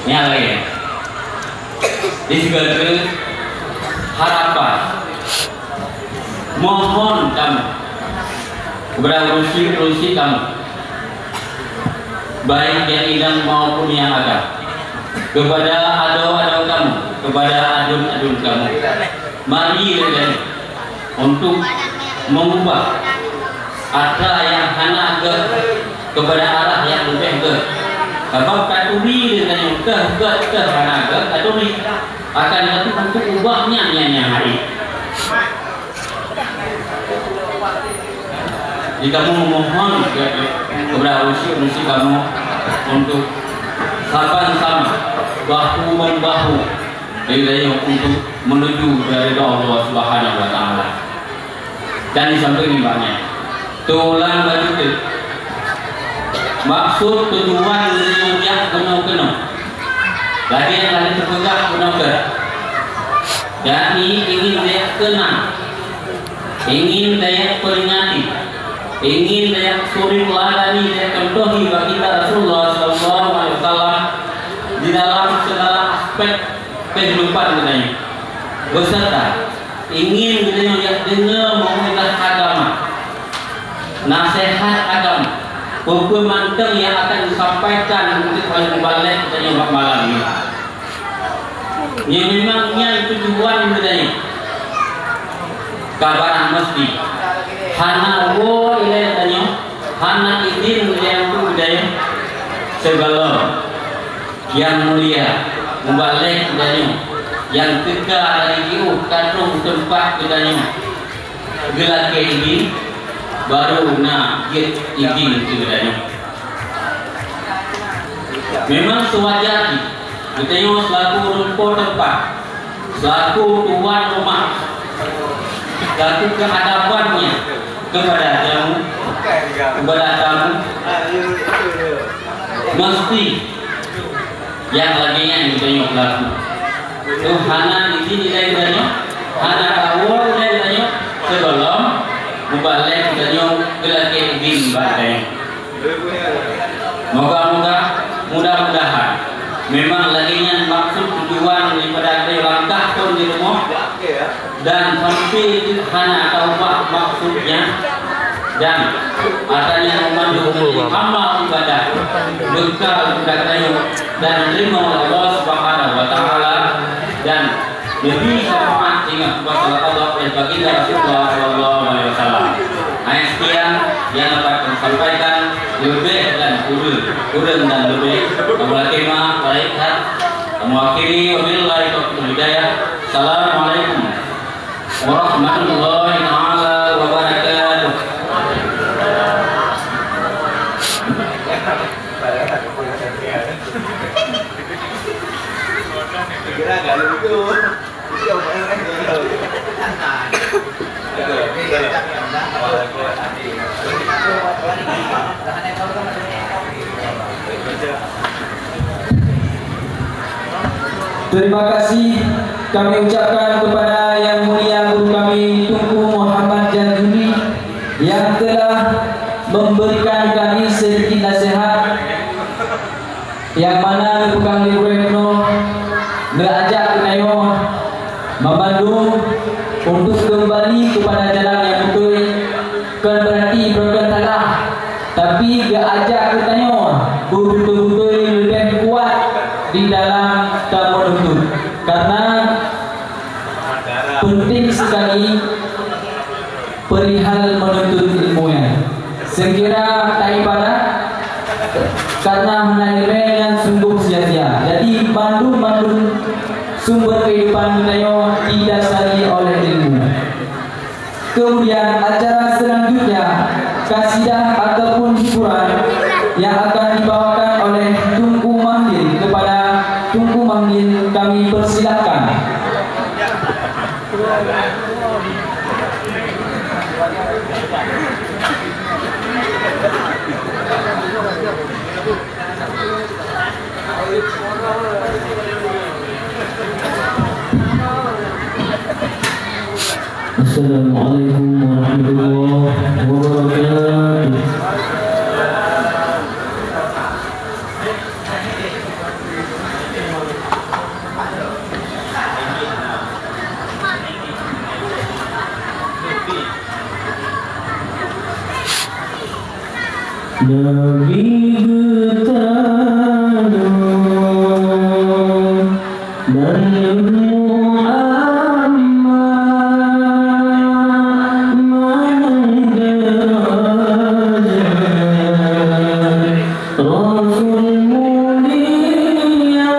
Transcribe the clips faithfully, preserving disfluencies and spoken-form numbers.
Nyang laén, di sigoe teuk harapan, mohon kamoe kepada urusi-urusi kamoe, baik nyang inong maupun nyang agam, kepada adoe-adoe kamoe, kepada aduen-aduen kamoe, mari lé geutanyoe untuk mengubah atra nyang hana gét kepada arah nyang leubeh gét. Sabab taturi lé geutanyoe teuh gét teuh hana gét taturi, akan tatapi untuk ubah nyan nyang, nyang hana. Jadi kamoe memohon kepada urusi-urusi kamoe untuk sama-sama bahu membahu lé geutanyoe untuk menuju kepada ridha Allah Subhanahu wa Taala. Dan di samping nibak nyan, teulang bacut teuk, maksud tujuan lé geutanyoe jak keunoe-keunoe, lagèe nyang ka lheueh teupeugah keunoe keuh, yakni ingin tajak keunang, ingin tajak peringati, ingin tajak suri teuladani, tajak contohi baginda Rasulullah sallallahu alaihi wasallam di dalam segala aspek kehidupan geutanyoe, beserta ingin geutanyoe jak deungoe mau'izah agama, naseuhat agama, peue-peue mantong nyang akan geusampaikan untuk mubalek geutanyoe bak malam nyoe. Nyan memang nyan tujuan geutanyoe. Ka barang meusti hana woe ilèe tanyoe, hana idhin ilèe geutanyoe, sigohlom Yang Mulia Mubalek geutanyoe nyang teuka dari jiôh ka troh teumpat geutanyoe geulakèe idhin, barô na jeuet idhin keu geutanyoe. Memang seuwajar jih geutanyoe seulaku ureueng po teumpat, seulaku tuan rumah, seulaku keuadaban nyan keupada tamu, keupada tamu, meusti nyang lagèe nyan geutanyoe peulaku. Tuh hana idhin ilèe geutanyoe, hana tawoe ilèe geutanyoe, sigohlom mubalek geutanyoe geulakèe idhin bak geutanyoe. Moga-moga, mudah-mudahan, memang lagèe nyan maksud tujuan daripada geutanyoe langkah phon di rumoh, dan sampoe jeuet hana taubah maksud nyan, dan atra nyan meumandum amal ibadah, beukal keu geutanyoe dan teurimong lé Allah Subhanahu wa Taala, dan Nabi syafaat singoh kuasa Allah dari baginda Rasulullah sallallahu alaihi wasallam. Hanya sekian yang dapat kami sampaikan, lebih dan kurang, kurang dan lebih. Wabillahi taufiq wal hidayah. Kami akhiri, wabillahi taufiq wal hidayah. Assalamualaikum warahmatullahi taala wabarakatuh. Terima kasih kami ucapkan kepada Yang Mulia Guru kami, Teungku Muhammad Jazuli, yang telah memberikan kami sedikit nasihat, nyang mana neupeugah lé gurèe keunoe, neuajak geutanyoe banmandum untuk keumbali keupada jalan nyang beutôi, kon beurati beureukeuh salah, tapi geuajak geutanyoe beubeutôi-beutôi leubeh kuat di dalam tameununtut. Karena penting sekali perihal menuntut ilmu nyan. Seukira taibarat, karena hana ileumèe nyan sunggoh sia-sia. Jadi, bandum-bandum sumber kehidupan geutanyoe didasari oleh ilmu. Kemudian, acara selanjutnya, kasidah ataupun hiburan yang akan dibawakan oleh Teungku Mahnil kepada Teungku Mahnil, kami persilakan. Assalamualaikum warahmatullahi wabarakatuh. Nabi geutanyoe Nabi Muhammad manang deurajat Rasul mulia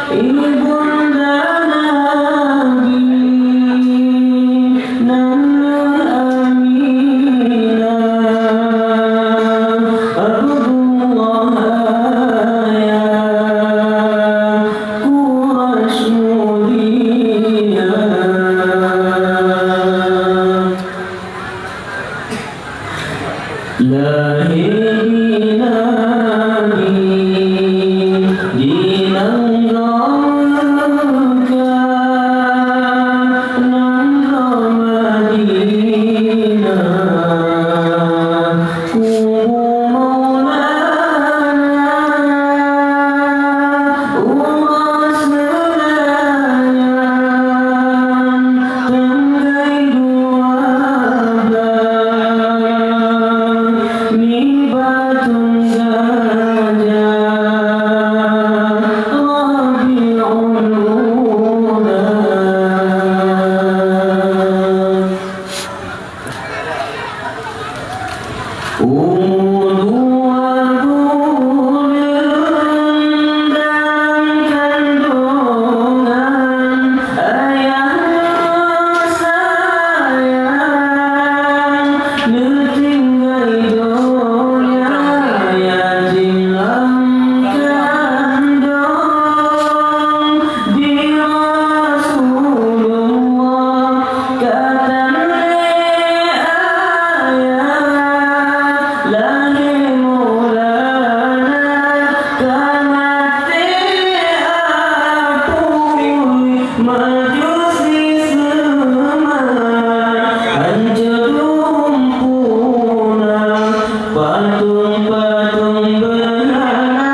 Ibunda Nabi Aminah, Abdullah ayah Quraisy mulia. Lahé Nabi di nanggroe Meukah, nanggroe Madinah, kubu Maulana. Uroe seulayan tinggai dua blah nibak tong gajah Rabiul Ula. Umu dua buleuen dalam kandungan ayah sayang, neutinggai donya yatim lam kandung. Di Rasulullah ka tan lé ayah, lahé Maulana ka maté apui, majusi seumat hanco dum puna. Patung-patung beurhala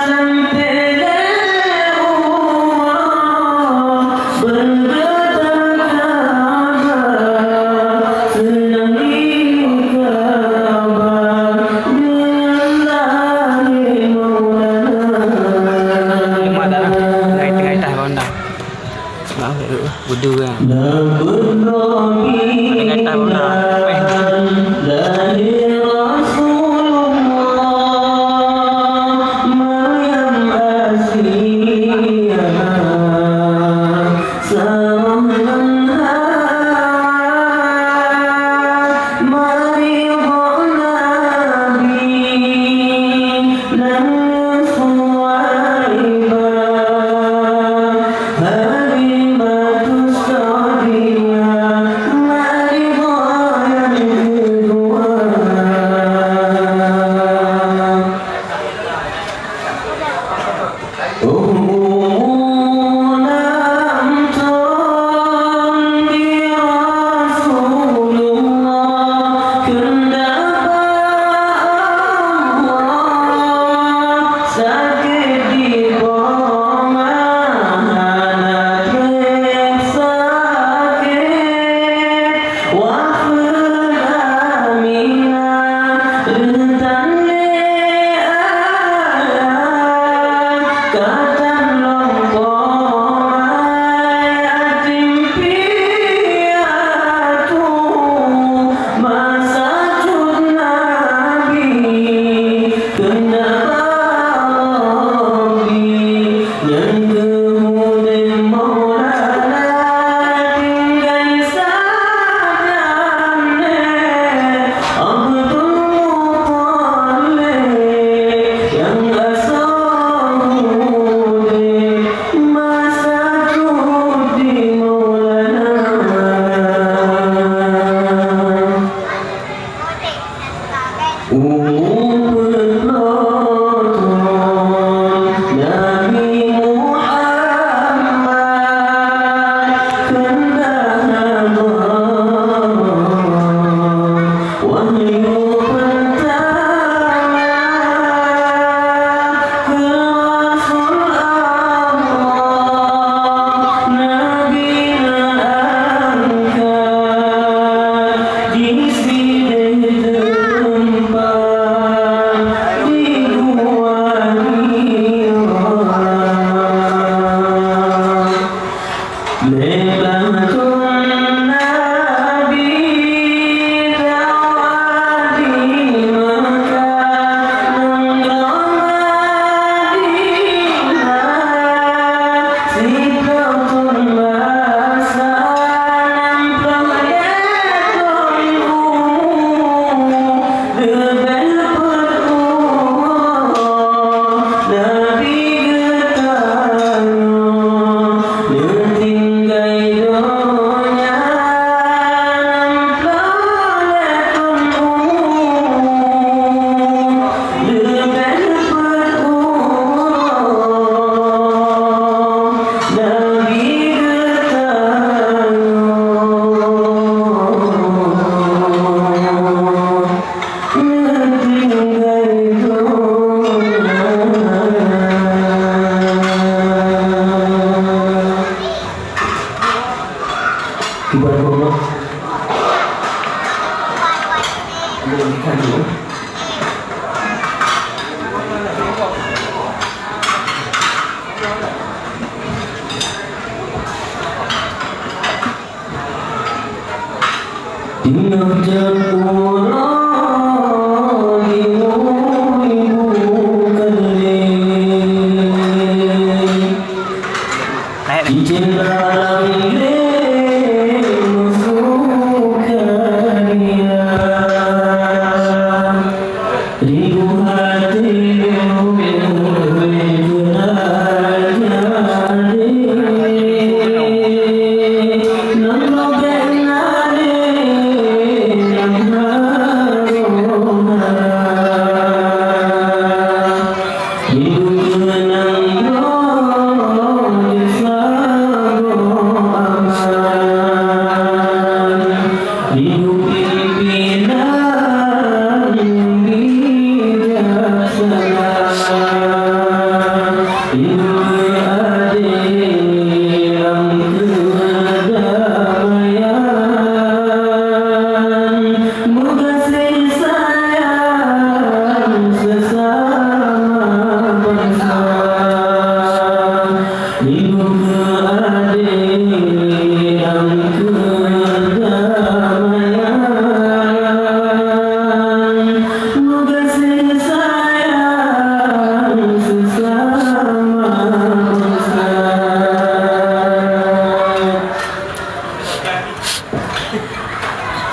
sampoe lé uroe beugeutakaba seunang di Ka'bah deungon lahé Maulana. Terima kasih. Naik tengah itah, kawan dah. Maaf, ya, wudu kan. Dengan tahu lah. Lahé Rasulullah, Maryam Asiya, Sarah ngon Hawa, maridho Nabi, nanggroe Suwaibah. Halimatus Sa'diyah.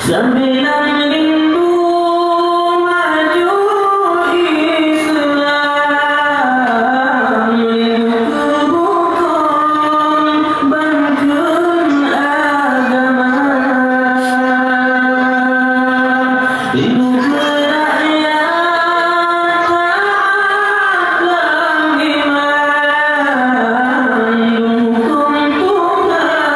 Sambilan rindu maju Islam, rindu keu bukon ban kheun agama, rindu keu rakyat taat lam iman, dukong Tuhan hana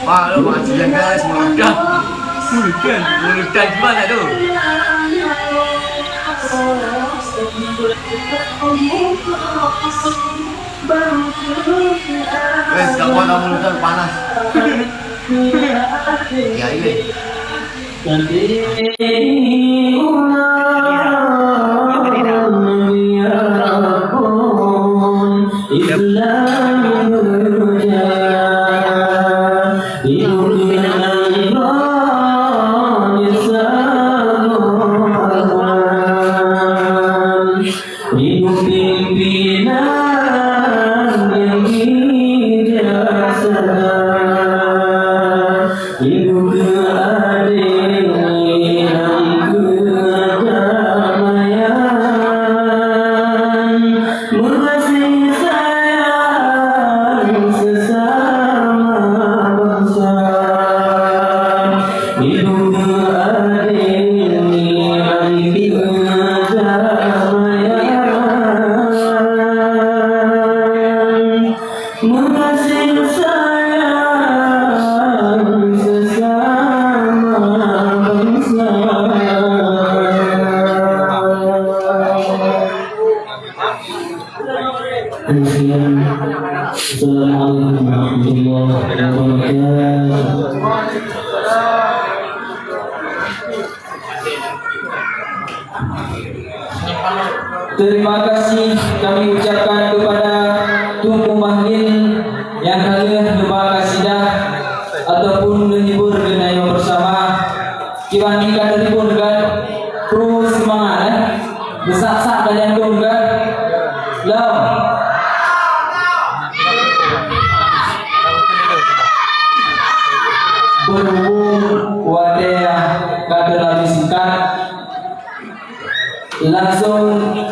Wah, lu masih jaga semua dah. Mulutan, mulutan gimana tu? Wes, tak mau, tak mau, tak panas. Ya, ini. Ibu pimpinan yang bijaksana, ibu keadilan, kedamaian, mengkasih sayang sesama bangsa. Ibu keadilan, kedamaian, mengkasih sayang sesama bangsa. Assalamualaikum warahmatullahi wabarakatuh. Terima kasih kami ucapkan kepada Teungku Mahdin nyang ka lheueh neuba kasidah ataupun neuhibur geutanyoe bersama. Kiban nyan ka teuhibur, kan? Terus seumangat, eh. Beusak-sak ka jantung, kan? Lom. Berhubung watée ka teulaju singkat, langsung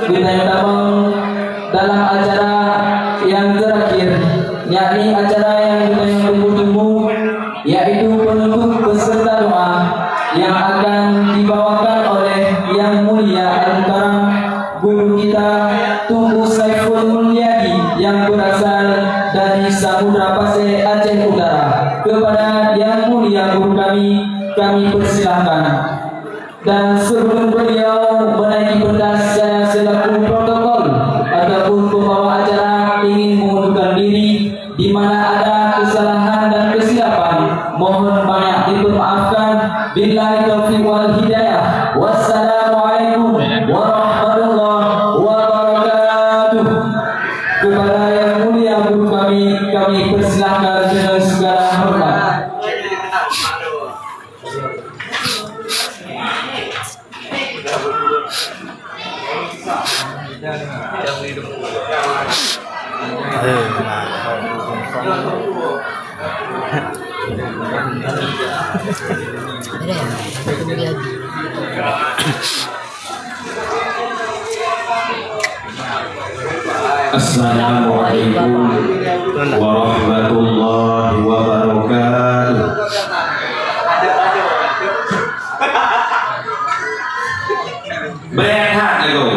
geutanyoe tamong dalam acara nyang teurakhir, yakni acara nyang geutanyoe tunggu-tunggu, yaitu penutup beserta doa yang akan dibawakan oleh Yang Mulia Al-Mukarram Guru kita Tunku Saiful Mulyadi yang berasal dari Samudra Pasé, Aceh Utara. Kepada Yang Mulia Guru kami, kami persilahkan. Dan sebelum beliau menaiki pentas, saya selaku protokol ataupun pembawa acara ingin mengundurkan diri. Di mana ada kesalahan dan kesilapan, mohon banyak dipermaafkan. Billahi taufiq wal hidayah. Wassalamualaikum warahmatullahi wabarakatuh. Kepada Yang Mulia Guru kami, kami persilahkan dengan segala hormat. Assalamualaikum warahmatullahi wabarakatuh. Beureukat lagoe.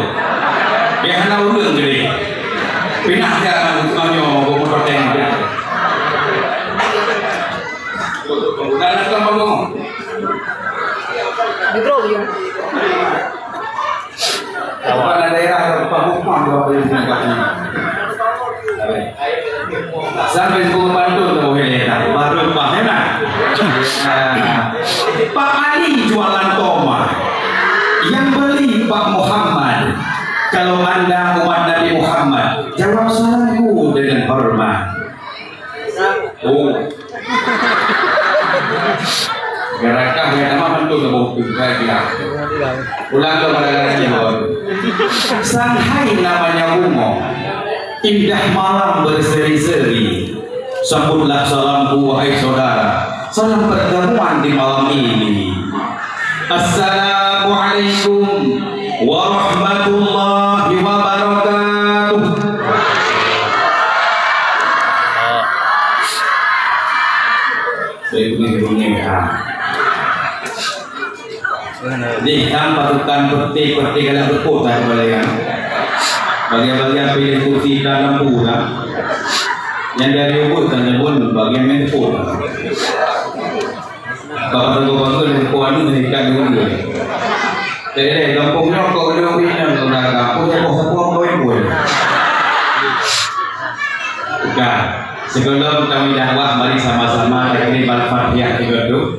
Nyang hana ureueng keudeh. Pinah jak ngon nyoe bak moto tank. Dah datang bangun. Mikro, Buyung. Kepala daerah Pak Bupati, Bapak Ibu, Bapak Ibu. Sampai sepuluh pantun tu boleh dah. Baru paham dah. Ah, Pak Ali jualan tomat. Yang beli Pak Muhammad. Kalau anda umat Nabi Muhammad, jawab salamku dengan hormat. Oh. Garakah yang nama mantu sama hukum saya bilang. Ulang ke pada garakah ni, Bos. Sang hai namanya bunga, indah malam berseri-seri. Sambutlah salamku, wahai saudara. Salam pertemuan di malam ini. Assalamualaikum warahmatullahi wabarakatuh. Baik, bunyi-bunyi, ha. Ni, kan pasukan peti-peti galak beukôt, tak boleh, kan? Bagian-bagian pilih kursi dan lampu, kan? Yang dari ubit, kan, yang pun bagian main beukôt. Bak teungku-teungku lé kuan nyoe ikan dulu. Jadi, gampông nyoe kok lé ureueng inong keu dagang, pun sapoh-sapoh kawin pun. Bukan. Sebelum kami dakwah, mari sama-sama takirim Al-Fatihah tiga tu,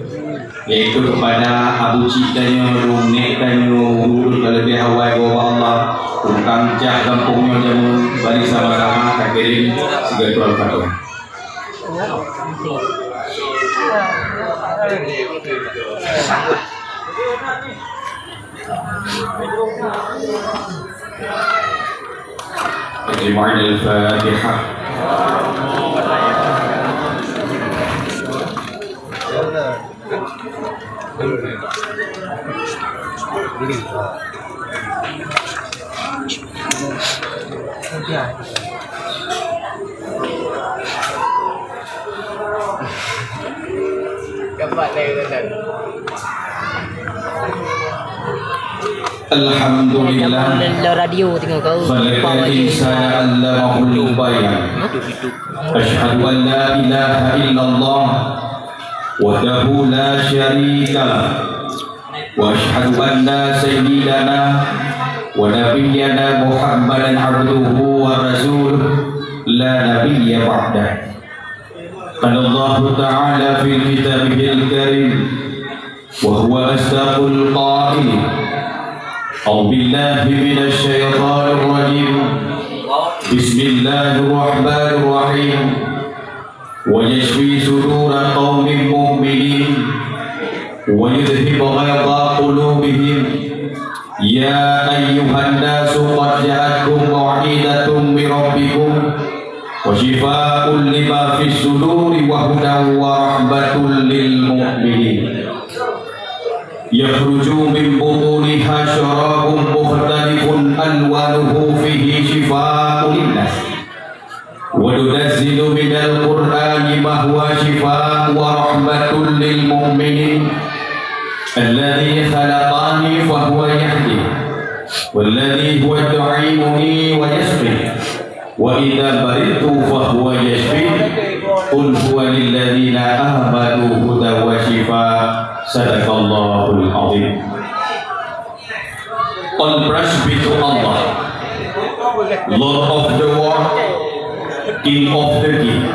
yaitu kepada Abu Cik tanyoe, Lôn Nek tanyoe, ureueng ka leubeh awai bak Allah, tukang cah gampông nyoe jameun, mari sama-sama takirim sigoe Al-Fatihah. أجمعين الفاتحة. Alhamdulillah. Dalam radio tengok kau. Khalaqal insana 'allamahul bayan. Asyhadu an la ilaha illallah wahdahu la syarika lah. Wa asyhadu anna sayyidana wa nabiyyana Muhammadan abduhu wa rasuluh, la nabiyya ba'dah. Qala Allahu ta'ala fi kitabihil karim, wa huwa asdaqul qailin. A'udzu billahi minasy syaithanir rajim. Bismillahirrahmanirrahim. Wa yashfi sudura qaumin mu'minin, wa yudhhib ghaidha qulubihim, ya يا أيها الناس قد جاءتكم موعظة من ربكم وشفاء لما في الصدور وهدى ورحمة للمؤمنين. يخرج من بطونها شراب مختلف ألوانه فيه شفاء للناس. وننزل من القرآن ما هو شفاء ورحمة للمؤمنين. الذي خلقني فهو يهدين. والذي هو يطعمني ويسقين. وإذا مرضت فهو يشفين. قل هو للذين آمنوا هدى وشفاء. صدق الله العظيم. All praise be to Allah, Lord of the world, King of the king,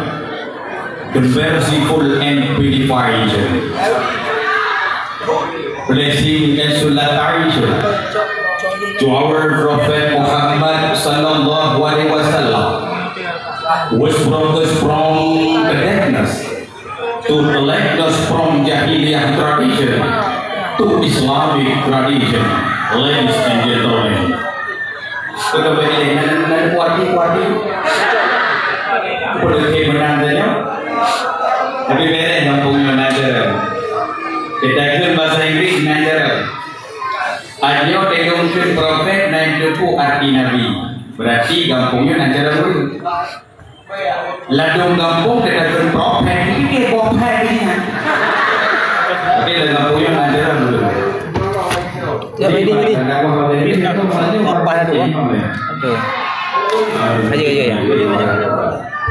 the merciful and purifier. Blessing and salutation to our Prophet Muhammad sallallahu alaihi wasallam, who brought us from the darkness to enlighten us from jahiliyah tradition to Islamic tradition. Ladies and gentlemen, betul betul nan nan kuati kuati. Boleh menang saja. Tapi beres gampông nyoe nan jarang. Kita kan bahasa Inggris nan jarang. Anyo tengok ke prophet nan itu arti nabi. Berarti gampông nyoe nan jarang dulu. Ladôm gampông teuka kheun prophet, dipike prophet nyan. Tapi lam gampông nyan ada dulu. Ya, ready, ready. Apa dah tu, ah? Betul. Ayo, ayo, ayo.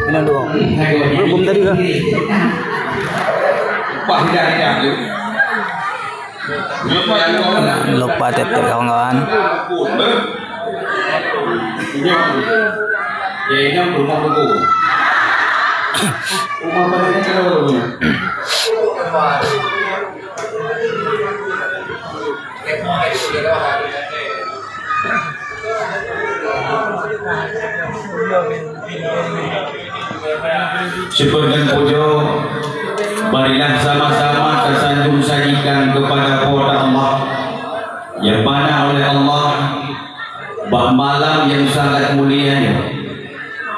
Minum dulu. Belum tadi kah? Lupa tiap-tiap kawan-kawan. Syukur dan puja, marilah sama-sama tasanjung sajikan kepada Po teu Allah, yang mana oleh Allah bak malam yang sangat mulia nyoe,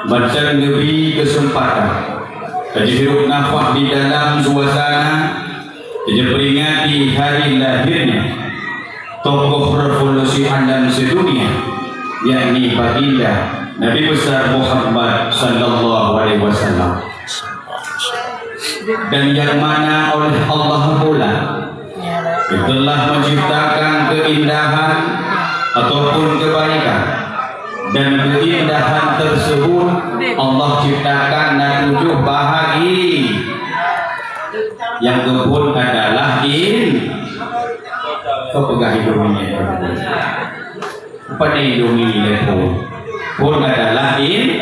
mantong geubri keuseumpatan tajeuhrok nafah di dalam suasana tajeuperingati hari lahirnya tokoh revolusi alam sedunia, yakni Baginda Nabi Besar Muhammad sallallahu alaihi wasallam. Dan yang mana oleh Allah pula telah menciptakan keindahan ataupun kebaikan, dan keindahan tersebut Allah ciptakan na tujuh bahagi. Yang keupeuet adalah in-, kau peugah Indomie. Apa ni Indomie ni, Phôn? Phôn adalah in-,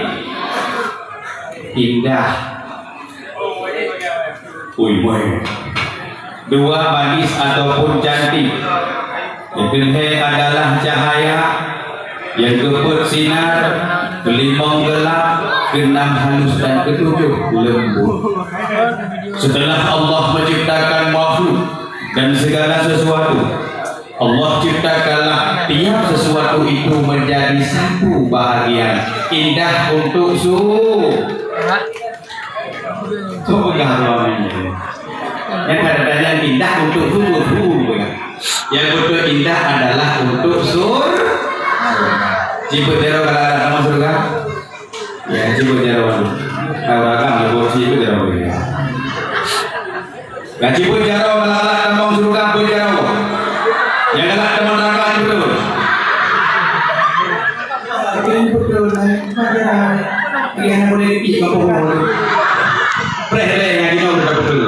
indah. Ui, woi. Dua, manis ataupun cantik. Yang keuhai adalah cahaya, yang keupeuet sinar, keulimong gelap, keunam halus dan keutujoh lembut. Setelah Allah menciptakan makhluk dan segala sesuatu, Allah ciptakanlah tiap sesuatu itu menjadi satu bahagian indah untuk su-, su-, pegang suami. Yang kadang-kadang indah untuk su-, su-, su-, yang betul indah adalah untuk sur-, sibuk jalan kalau ada nama surga. Ya, cuba jaroe. Kalau agam, ya, buat cuba jaroe. Ya, cuba jaroe, kalau galak tamong syurga, pun jaroe. Yang galak tamong neraka, cuba jaroe. Tapi ini betul, eh. Yang boleh dipilih, apa boleh. Preh, preh, yang ini udah betul.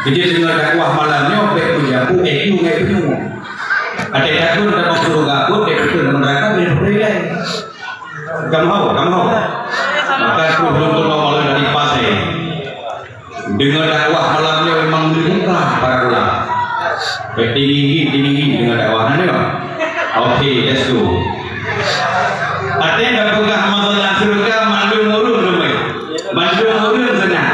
Jadi, dengan dakwah malam ni, baik pun jabu, eh, you, eh, you. Ada takut tamong syurga, pun, eh, betul, tamong neraka, boleh dipilih. Kamoe, kamoe. Maka aku belum pernah malu dari pasai. Dengar dakwah malam ni memang menyuka para ulama. Tinggi, tinggi dengar dakwah ni. Oke, let's go. Artinya dah peugah masalah syurga mandum urun tu, baik. Mandum urun sana.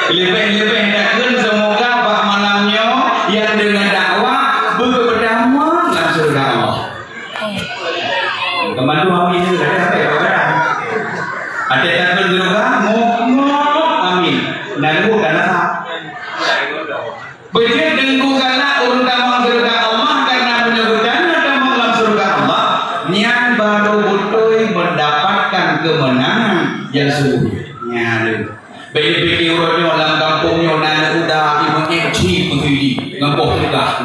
Lebih-lebih takkan semoga bak malam nyoe yang dengar dakwah berkeutamaan dalam syurga Allah. Até takheun syeuruga, mo, mo, amin. Naleueng dan rasa. Beujeuet teungku galak ureueng tamong syeuruga Allah, karena meunyoe geutanyoe tamong lam syeuruga Allah, nyan baru beutôi mendapatkan kemenangan yang sungguhnya. Nyan. Bèk neupike uroe nyoe lam gampông nyoe na aneuk muda imeum M C meuturi ngon boh teugah.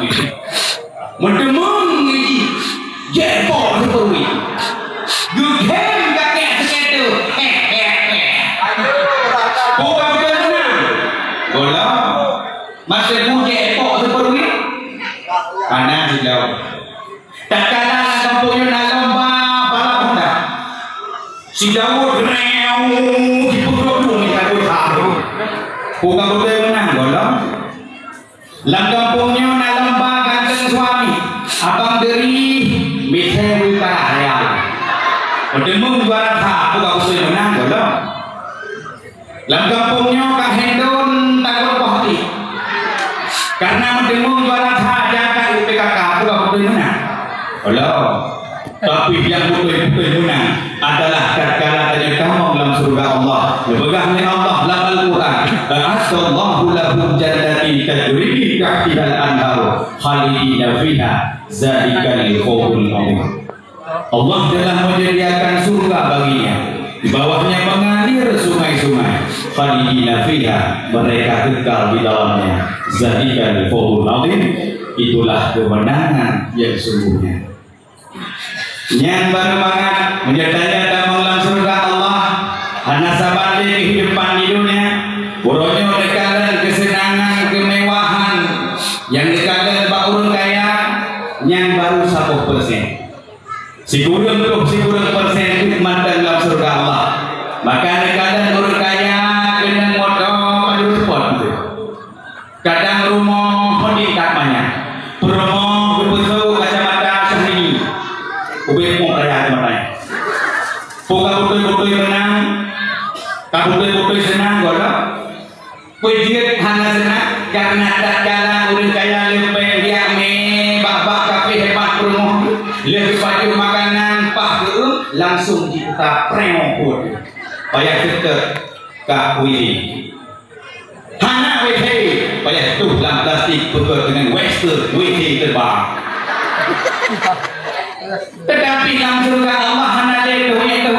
Meuteumeung jih, jeuet boh sipeurui. Geukhem kakek seukeute. Bukan beutôi meunan. Gohlom. Maksud mu jeuet boh sipeurui? Hana sidroe. Tatkala lam gampông nyoe na lomba balap Honda. Si Daud reu, jipeugah dum di Daud satu. Bukan beutôi meunan, gohlom. Lam gampông nyoe na lomba ganteng suami. Abang Deri, Michelle Wita, ya. Meuteumeung juara sa, bukan beutôi meunan, gohlom. Lam gampông nyoe ka Hendon takot boh hati. Karena meuteumeung juara sa jaga U P K K, peue ka beutôi meunan? Belum. Tapi nyang beutôi-beutôi meunan adalah tatkala tanyoe tamong lam syeuruga Allah. Geupeugah lé Allah lam Al-Quran, "A'addallahu lahum jannatin tajri min tahtihal anharu khalidina fiha, zalikal fawzul azim." Allah telah menyediakan surga baginya. Di bawahnya mengalir sungai-sungai. Khalidina fiha, mereka kekal di dalamnya. Zalikal fawzul azim, itulah kemenangan yang sungguhnya. Nyang barô mangat, meunyoe tanyoe tamong lam syeuruga Allah, hana saban lé keuhidupan di dunia. Uroe nyoe neukalon keuseunangan, keumewahan nyang neukalon bak ureueng kaya, nyan barô saboh persen. Sikureueng ploh sikureueng persen teuk mantong lam syeuruga Allah. Maka neukalon ureueng kaya keunong moto padum spot tu. Kadang rumoh hodi kat manyang. Peurumoh geupeusok kacamata Syahrini. Ubé pok raya kacamata. Pok ka beutôi-beutôi meunang, ka beutôi-beutôi seunang gohlom. Peue jeuet hana seunang, karena tatkala ureueng kaya leupeng riak mé bak-bak kafe hebat peurumoh, lheueh geupajoh makanan paih geueueng, langsung jiputa preng peuet. Payah teuka ka W C. Hana W C, payah tuh lam plastik peugöt deungon western W C terbang. Tetapi lam syeuruga Allah hana lé tuh, tuh.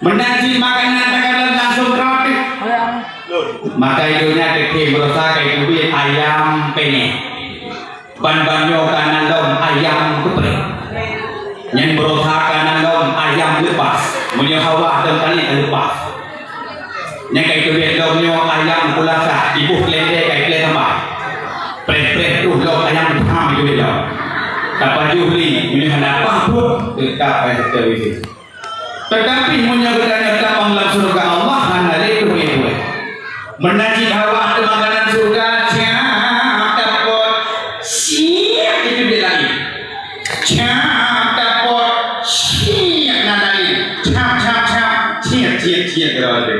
Meunan cit makanan takalon langsung rot. Maka i donya teuke beurosa ka iteubiet ayam penyet. Ban-ban nyoe ka na lom ayam keupreh. Nyan beurosa ka na lom ayam leupas. Meunyoe hawa dong tali ka leupas. Nyan ka iteubiet lom nyoe ayam kulasah, iboh keulendee ka ikleh tambah. Preh-preh troh lom ayam tham iteubiet lom. Tapajoh lé, meunyoe hana paih buet, teuka paih teuka W C. Tetapi meunyoe geutanyoe tamong lam syeuruga Allah, hana lé tuh ibu. Meunan cit hawa ateueh makanan syeuruga, siap tapot, siap iteubiet laén. Siap tapot, siap na laén. Siap, siap, siap, siap, siap, siap, kira tu.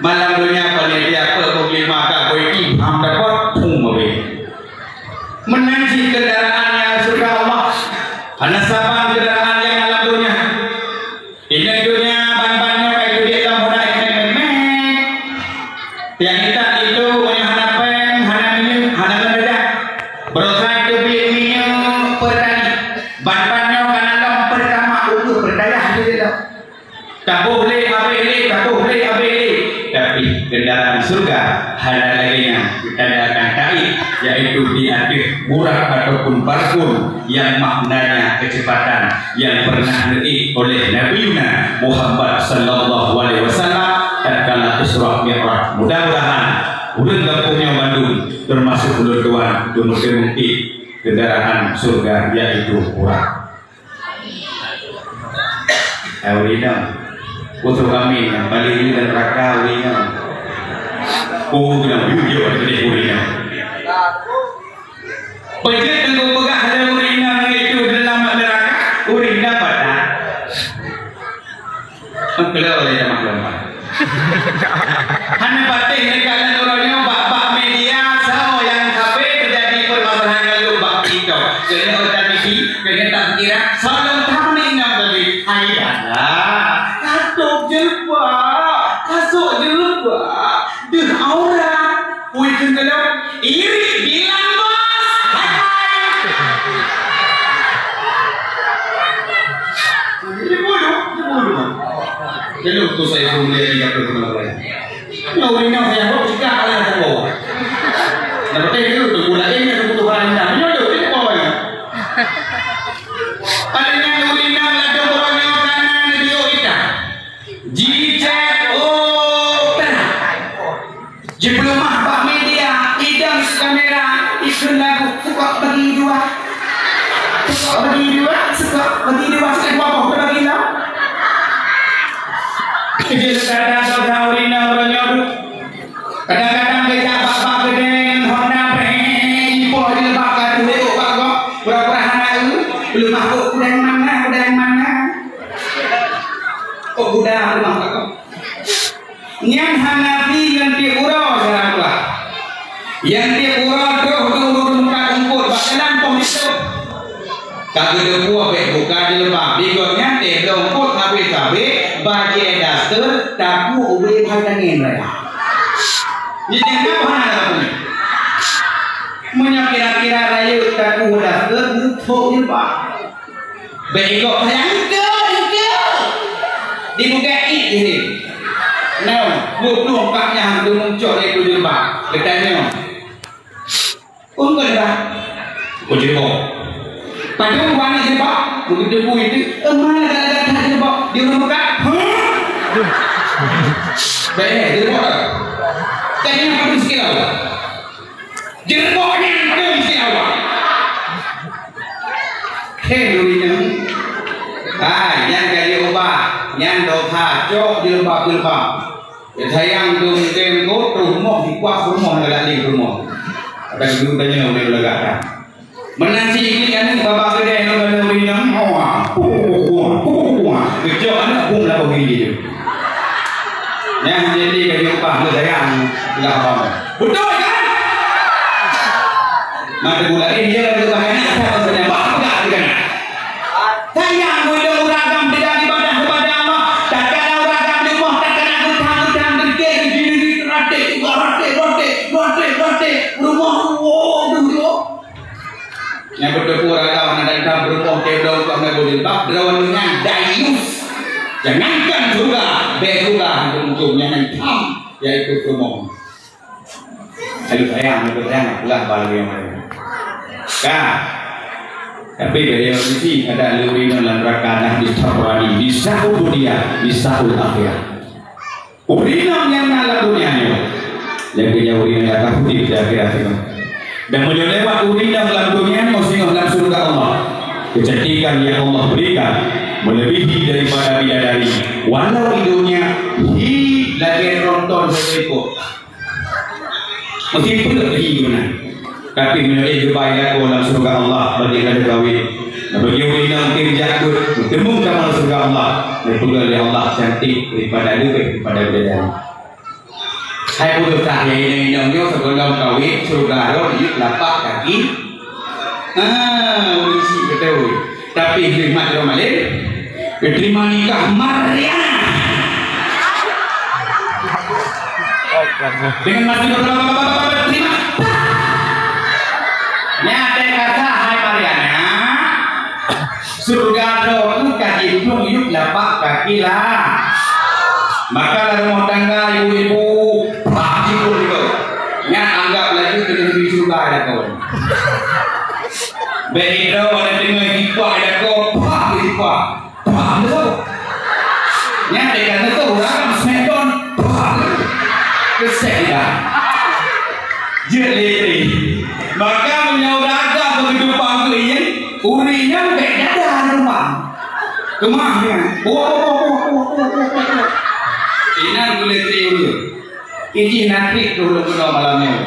Malam donya panitia peuet puluh lima ka boy ibham tapot, phung mawé. Meunan cit kendaraan nyang syeuruga Allah. Hana saban kendaraan nyang lam donya. Inong donya ban-ban nyoe ka iteubiet lom hana ék-ék. Nyang intat itu meunyoe hana péng, hana minyeuk, hana ngon rejak. Beurosa iteubiet minyeuk Pertalite. Ban-ban nyoe ka na lom Pertamax, ukeue Pertalite iteubiet lom. Taboh lé, abéh lé, taboh lé, abéh lé. Tapi kendaraan syeuruga hana lagée nyan, geutanyoe akan taék, yaitu di ateueh burak ataupun barkun nyang maknanya kecepatan nyang pernah neuék oleh Nabiuna Muhammad sallallahu alaihi wasallam tatkala Isra Mi'raj. Mudah-mudahan ureuëng gampông nyoe bandum, teumasuk ulôn tuan, teumeuteumeung ék kendaraan syeuruga, yaitu burak. Eh, ureuëng inong. Utoh kami nyang paling di neuraka ureuëng inong. Oh, ureuëng inong, yuk, yuk, yuk, ureuëng inong. Beujeuet teungku peugah lé ureuëng inong itu dalam neuraka, ureuëng inong patah. Keulok lé tamah lompat. Hana patéh neukalon uroe nyoe bak, bak media, soe nyang sabe teujadi permasalahan galak bak TikTok. Keuneuk teubiet, keuneuk tapeukirak, soe lom that meunan. Keuneuk tu saya pun mulia di dapur keunoe. Nyoe ureueng inong saya bawa cekak oleh dapur. Nah, betul tu, tu pula ini, tu Tuhan indah. Nyoe tu, tu pokoknya. Pada nyan ureueng inong ladôm uroe nyoe kana neudiok ita. Jicek utak. Jipeuleumah bak media, idong kamera, ikheun lagu, sukok bagi dua. Sukok bagi dua, sukok bagi dua, sukok dua boh bagi lom. Keujeuet kadang-kadang ureueng inong uroe nyoe duek. Kadang-kadang geujak bak-bak keudè ngon Honda, preh, ipoh jilbab ka tuléh bak gob, pura-pura hana eu, peuleumah kok gudang mana, gudang mana. Kok gudang leumah bak gob. Nyan hana pi ngon tiep uroe, syedara. Nyang tiep uroe troh ureueng muka eungkot bak jalan poh jitôh. Ka geuteupeue bèk buka jilbab, di gobnyan teuh lôn eungkot habéh-habéh, bajèe daster, takue ubé hai tangen raya. Nyan nyang ka hana takue. Meunyoe kira-kira rayeuk takue daster, muphom jilbab. Bèk ikot sayang, ikot, ikot. Dibuka ik jih. Nah, dua puluh empat nyang geumuncok lé jilbab. Geutanyong. Peue keu jilbab? Peue jilbab? Padum warna jilbab? Begitu pun itu. Emang lagak-lagak that jilbab. Di ureueng muka? Huh? Bèk, jilbab. Tanya apa tu sikit lah. Jeureubok nyan dum siawak. Hei, ureueng inong. Hai, nyan ka jiubah. Nyan dosa, cok jilbab-jilbab. Ya, sayang dum tem ko, rumoh dikuah rumoh, galak lé rumoh. Ada guru tanya, udah lagak dah. Meunan si ini kan, babah keudè nyoe, ureueng inong, wah, wah, wah, wah. Gejok aneuk bom lakoe gigi tu. Nyang jadi ka jiubah, sayang, lah abang. Beutôi kan? Mata gula, eh, dia lagi ubah aneuk, siapa sebenarnya? Bah, peugah, peugah. Sayang, ureueng agam tidak ibadah kepada Allah. Tatkala ureueng agam di rumah, tatkala geuthang-geuthang, geudeh, geudeh, raték, raték, raték, raték, raték. Rumah, oh, aduh, ya. Nyang beutôi ureueng agam na dan tham beureumoh, teuh dong, kok na beujilbab, droeneuh nyan dayus. Jangankan syeuruga, bèk syeuruga hantom muncul, nyan nyang tham, yaitu peurumoh. Aduh sayang, aduh sayang, apalah bala nyang laén. Ka. Tapi beda mesti ada leuwih dalam neraka, nah, di Tabrani, di sahul dunia, di sahul akhirat. Ureueng inong nyang na lam donya nyoe, lagèe nyan ureueng nyang ka udép di akhirat nyoe. Dan meunyoe lewat ureueng inong lam donya nyoe singoh lam syeuruga Allah, kecantikan yang Allah berikan melebihi daripada bidadari, walau di donya hi lagèe tronton sapeue ikot. Meusti peuet lagèe meunan. Tapi meunyoe geubai lakoe lam syeuruga Allah, bagi ka geukawén. Bagi ureueng inong tem jak beuet, meuteumèe kamoe lam syeuruga Allah, neupeugah lé Allah cantik daripada leubeh daripada bidadari. Hai peue teuh nyang inong-inong nyoe sigohlom kawén, syeuruga rot, yub lapak kaki. Ah, ureueng syiek beutôi. Tapi nikmat droe malém, diterima nikah Mariana. Dengan mati beberapa terima. Nyan teuh kata hai Mariana, syeuruga droe ka jiplueng yub lapak kaki lah. Maka lam rumoh tangga ibu-ibu, bah jiplueng juga. Nyan anggap laju keuneuk di syeuruga dah kawan. Bèk droe pada deungoe jipah dah ko, pah jipah. Pah tu. Nyan dekat tu ureueng smackdown. Pah. Keuseh dah. Jeuet lé. Maka meunyoe ureueng agam beugeuduek pangkeueng, ureueng nyan bèk dada rumoh. Keumah nyan. Wah, wah, wah. Inan boleh tiru. Iji nanti dulu kena malam nyoe.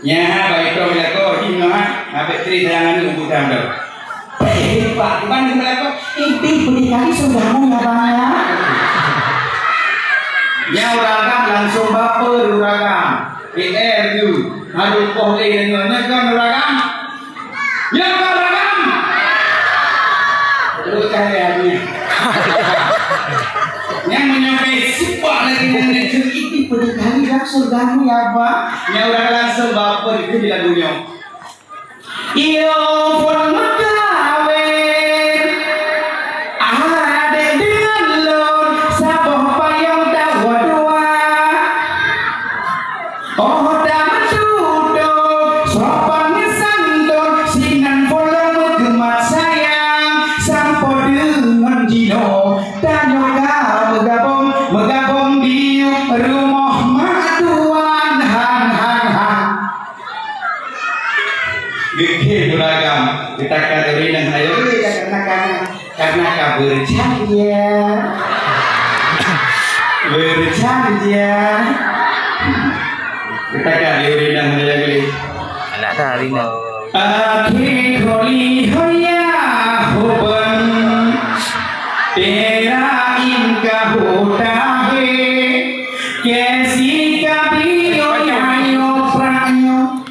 Nyan, ha, bak itong lakoe, jinoe, ha, habéh tri sayang aneuk bujang tu. Eh, Pak, bukan di lakoe, inti budi kali sudah mu ya, Bang, ya. Nyan ureueng agam langsung baper ureueng agam. P R tu, harôh poh lé deungon nyan kan ureueng agam. Nyan ka ureueng agam. Terus cari hatinya. Nyan meunyoe ka seupah lagi ngon nyan, "Itu pada kali dah surga mu ya, Abah?" Nyan ureueng langsung baper itu di lagu nyoe. Iyo phôn meukawen, adék deungon lôn, saboh Bercahaya. Bercahaya. Kita kan di Rina Raya Geli. Anak dah Rina. Akhé kholi hoya hoban, tera inka hota he, kesi kabi oya yo pranyo,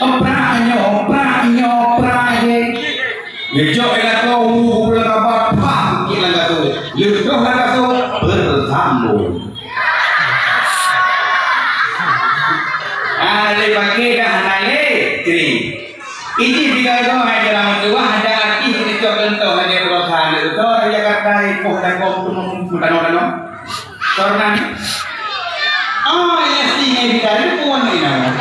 pranyo, pranyo, praye. Ngejok lakoe, wu, wu, lagaba, pah, kik lagatu. Leutoh lagatu, bersambung. Ah, lé paké dah hana lé, kering. Ini tiga orang aja orang tua, ada artis itu contoh aja perusahaan itu. Orang Jakarta, ipoh dan kau tu, tu, tu, tu, tu. Karena, ah, Lesti nyang dicari puan ni nama.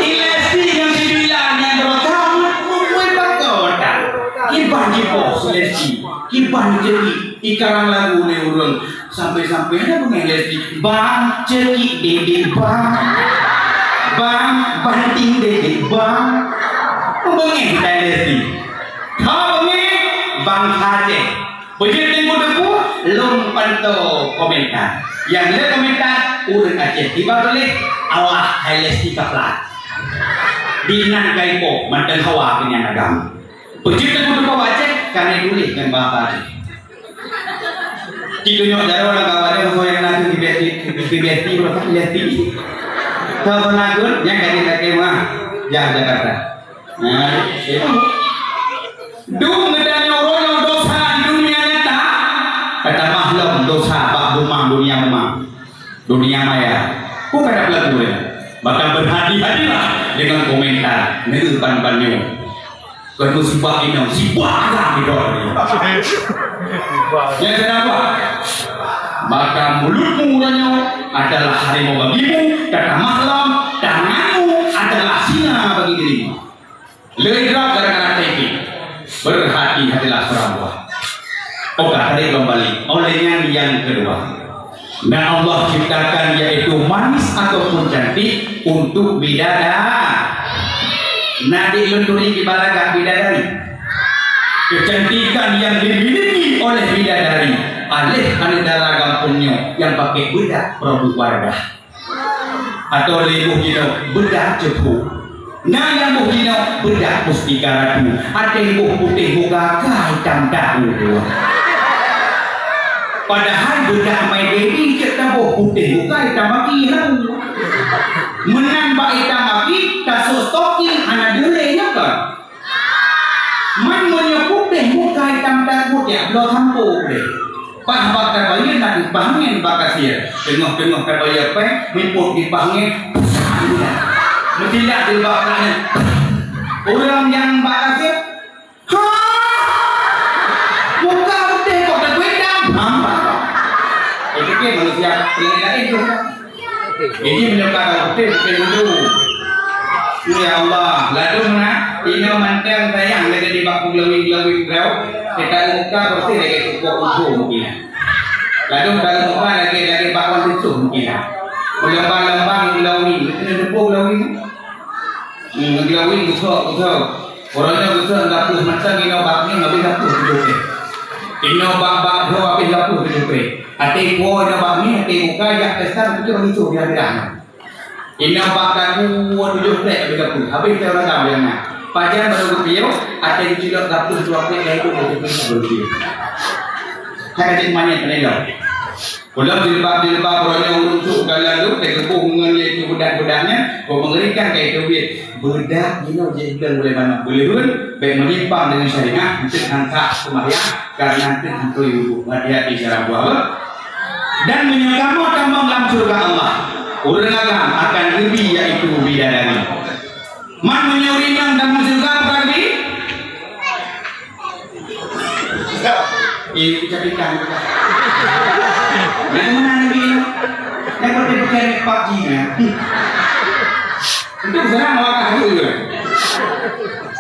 Lesti nyang dibilang nyang berusaha mengkue pakota. Kiban jipoh Lesti, kiban jadi ikarang lagu ni urang sampai-sampai ada bunga Lesti. Bang, cekik dede bang. Bang, banting dede bang. Bengeh dah Lesti. Kau bengeh, bang saja. Beujeuet teungku-teungku, lôn pantô komentar. Nyang lé komentar, ureuëng Aceh tiba tuléh, Allah hai Lesti kaplat. Dinan kai po, mantong hawa keunyang agam. Beujeuet teungku-teungku Aceh, karena tuléh ngon bahasa Aceh. Cik tunyok jaroe lam kawan dia, meusoe nyang na tu di Besti, di Besti, di Besti. Kau pernah ikut? Nyang kaji kakek mah, jangan Jakarta. Nah, itu. Dum geutanyoe uroe nyoe dosa di dunia nyata, tatamah lom dosa bak bumang dunia bumang. Dunia maya. Bukan ada pelaku ya. Maka berhati-hatilah dengan komentar neu ban-ban nyoe. Kon musibah inong, sibah agam idol. Ya, kenapa? Maka mulutmu uroe nyoe adalah harimau bagimu, tatamah lom tanganmu adalah singa bagi dirimu. Leueh droe gara-gara T V. Berhati-hatilah seurang buah. Oke, tarik kembali. Oleh nyan yang kedua. Nah, Allah ciptakan yaitu manis ataupun cantik untuk bidadari. Nah, di lun turi ibarat bidadari. Kecantikan yang dimiliki oleh bidadari, aleh aneuk dara gampông nyoe yang pakai bedak produk Wardah. Atau lé boh jinoe bedak ceupok. Na nyang boh jinoe bedak Mustika Ratu. Até boh putéh muka ka hitam dahu. Padahai bedak My Baby cit taboh putéh muka hitam aki haru. Meunan bak hitam aki, tasok stoking hana deulée nyoe kan. Man meunyoe putéh muka hitam takot ya bloe sampo deh. Paih bak tabayeue na dipaih angén bak kasier. Teungoh-teungoh tabayeue péng, mipot dipaih angén. Meusilat di bak nyan. Ureuëng nyang bak kasier, "Hah? Muka putéh kok takuék dam?" Hamba. Itu ke manusia lain-lain tu. Jadi meunyoe ka roti, roti dulu. Ya Allah, ladôm na, inoe mantong sayang lagèe di bak glowing-glowing droe. Kita muka bersih lagèe tukok ujo mungkin. Ladôm ka muka lagèe, lagèe bakwan tutuh mungkin. Meulambang-lambang glowing, betul glowing. Hmm, glowing betul, betul. Orang yang betul enggak pun mantong inoe bak ni habis dapur tujuh puluh. Inoe bak-bak droe habis dapur tujuh puluh. Até po inoe bak ni, até muka jak pesta tujuh puluh dia bilang. Inong bak kaku tujoh plek beugapu, habéh teuh ragam nyang na. Pajan barô geupiôh, até geucilok gapuh dua plek dan itu untuk geupiôh. Hai ka cit manyét peunilok. Ulôn jilbab-jilbab uroe nyoe ureueng cok ka lalu, teugeubôh ngon yaitu beudak-beudak nyan, kok meungerikan ka itu biet. Beudak jinoe jeuet ulôn ulée manok beuleuheun, bék meunyimpang deungon syariat, eunteuk hantak seumahyang, karena eunteuk hantoi wudu. Hati-hati syarah buah, beuh. Dan meunyoe kamoe tamong lam syeuruga Allah, ureueng agam akan geubi, yaitu bidadari. Man meunyoe ureueng inong tamong syeuruga, peue ka geubi? Eh, ucap ikan. Yang mana lagi? Yang penting bukan PUBG nya. Untuk sekarang awak tak tahu juga.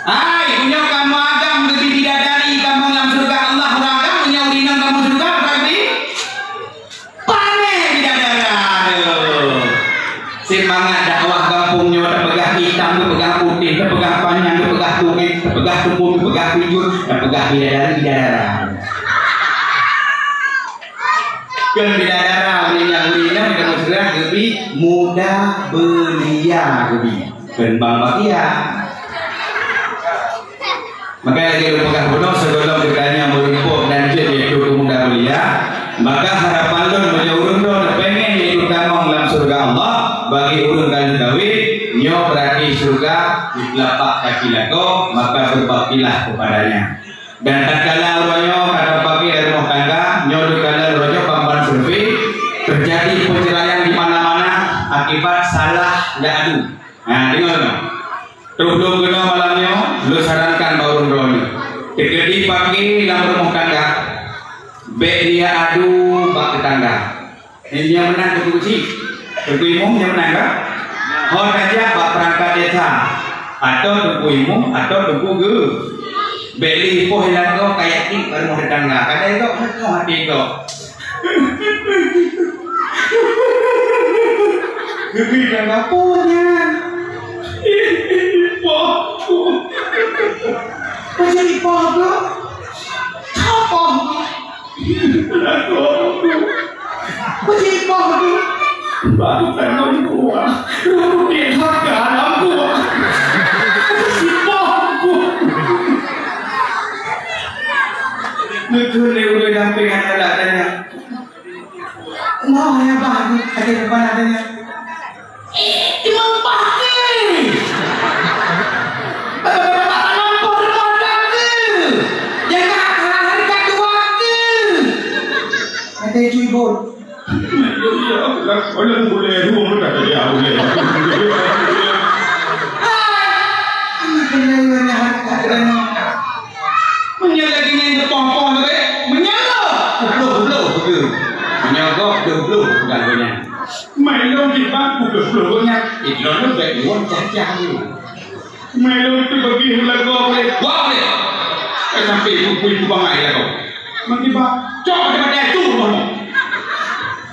Hai, meunyoe kamoe agam geubi bidadari, kamoe lam syeuruga Allah, ureueng agam, meunyoe ureueng inong kamoe syeuruga, berarti Pané bidadara, aduh. Seumangat dakwah gampông nyoe, tapeugah itam, tapeugah putéh, tapeugah panyang, tapeugah tuét, tapeugah tumbông, tapeugah pijôt, tapeugah bidadari, bidadara. Bidadara ureueng nyang ureueng inong, ureueng nyang geubi muda belia geubi. Keumbang bahagia. Maka lagèe lôn peugah bunoe, sigohlom geutanyoe meureumpok dan jeuet yaitu keu muda belia, maka harapan lôn meunyoe ureueng droe pengen yaitu tamong lam syeuruga Allah bagi ureueng ka lheueh kawin, nyoe beurati syeuruga di teulapak kaki lakoe, maka berbaktilah kepadanya. Dan tatkala uroe nyoe ka tapaké lam rumoh tangga, nyoe deuh kala uroe nyoe ban-ban survei, teujadi peuceuraian di mana-mana akibat salah jak adu. Nah, deungö, deungö. Trok lôn keunoe malam nyoe, lôn sarankan bak ureueng droe nyoe. Teukeudi paké lam rumoh tangga, bèk liya adu bak teutangga. Nyang meunang Teungku Keuchik. Teungku Imum nyang meunang ka? Ho tajak bak peurangkat desa. Atau Teungku Imum, atau Teungku Geu. Bèk lé poh ilako kayak ti baru mau tetangga. Kadang kok, kok hati kok. Geu-geu dan apa nya? Poh. Macam ni poh tu? Apa? Lakoe tu. Peue jipoh tu? Baru tanyoe kuah. Lu putih haka lam kuah. Peue jipoh tu? Beutôi lé ulèe dampéng aneuk lak tanya. Mau ya bah, ada depan adanya. Ih, cuma pakai. Bapak-bapak, bapak, bapak, bapak, bapak, yang harga dua ke? Ada ibu-ibu. Ya Allah, boleh, boleh, boleh. Hai, ini benar-benar harga dana. Meunyoe lagèe nyan geupoh-poh lagèe, meunyoe, ubloh-ubloh beugeu. Meunyoe gob, ubloh-ubloh bukan gobnyan. Mai lôn di bangku ubloh-ubloh gobnyan, idroe lôn bèk lôn cah-cah lôn. Mai lôn teubagi lagoe ulèe, wah ulèe. Eh, sampai ibu-ibu bangai lagoe. Meukiban, cok daripada itu rumah.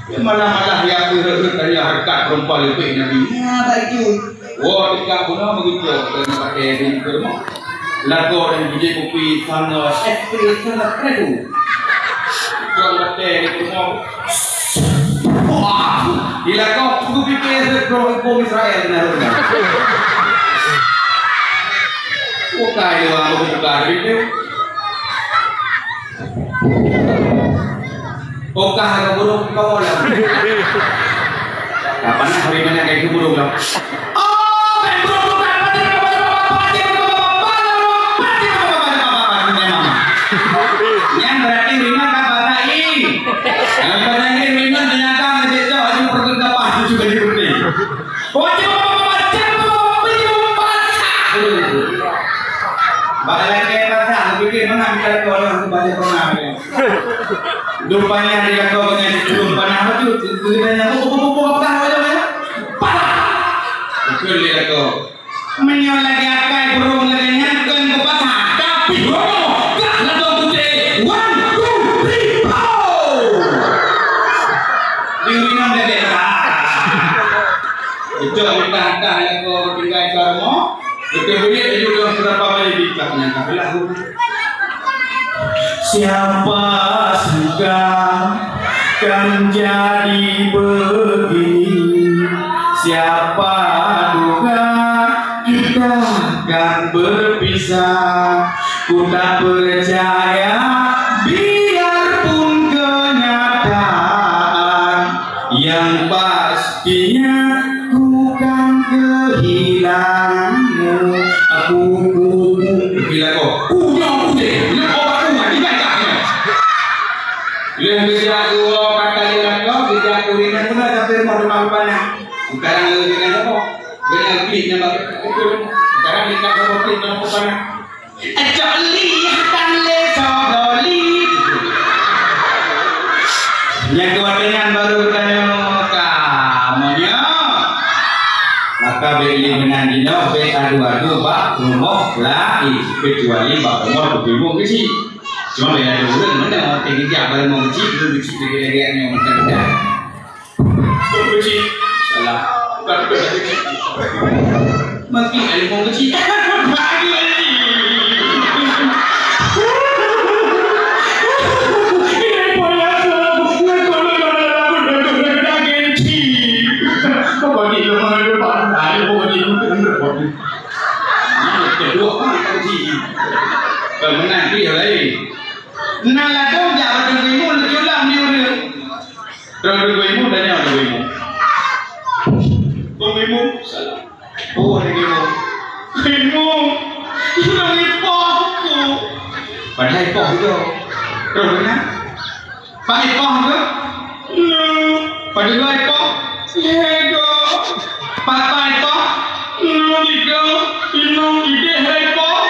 Malah-malah ya, hareuta peurempuan leubeh Nabi. Ya, baik tu. Woe, tingkat bunoe begitu, dan pakai di rumah. Lagoe dan biji kopi sana, es krim sana, keren tu. Tuan pakai di rumah. Wah, di lagoe, aku fikir, bro, hukum Israel, benar, benar. Bukan, bukan, bukan, gitu. Okah ka burung kawa lam. Kapan hari mana kayak burung lam? Oh, kayak burung bukan. Yang berarti Rina kan bahasa Ing. Yang bahasa Ing Rina ternyata masih cocok aja perlu dapat juga diikuti. Wajib baca, wajib baca. Bak lakèe pasang, pikir mana kita ada orang tu banyak pernah. Rupanya dia kau dengan belum pernah tu, kita yang buku-buku apa aja ya? Pah. Betul dia kau. Meunyoe lagèe akai burông lagèe nyan kon keu pasang, tapi burông gah lagoe kucék. One, two, three, four. Di rumah lagèe. Itu minta-minta lagoe tinggai ka rumoh. Betul-betul laju dong seurapa bali bintang nyang ka beulah. Siapa sangka kan jadi begini. Siapa duga kita kan berpisah. Ku tak percaya biarpun kenyataan. Yang pastinya ku kan kehilanganmu. Aku, ku, ku, bila kau, ku, nyoe, ku, deh. Bila kau, aku, mati, kan, kan, kan. Lheueh geujak dua kata lé lakoe, geujak kuringan pula sampai rumah teman panah. Sekarang lagi dengan siapa? Dengan klik nambah betul. Sekarang dekat sama klik nambah panah. Ejok lihatan lé soe doli. Nyang keu watèe nyan baru geutanyoe ka meunyoe. Maka bèk lé meunan jinoe bèk adu-adu bak rumoh laén, kecuali bak rumoh Teungku Imum Keuchik. Cuma bèk adu ureueng meunan watèe geujak bak rumoh Keuchik, ureueng Keuchik lagèe-lagèe nyoe mantong. Keuchik. Salah. Bukan, bukan, Keuchik. Maki, ada orang Keuchik. Bagi lagi. Ini payah, salah. Lagu, lagu, lagu. Roh na. Pak ipoh ke? Nu. Pada dua ipoh? Lego. Pak, pak ipoh? Nu tiga. Lima. Ideh ipoh.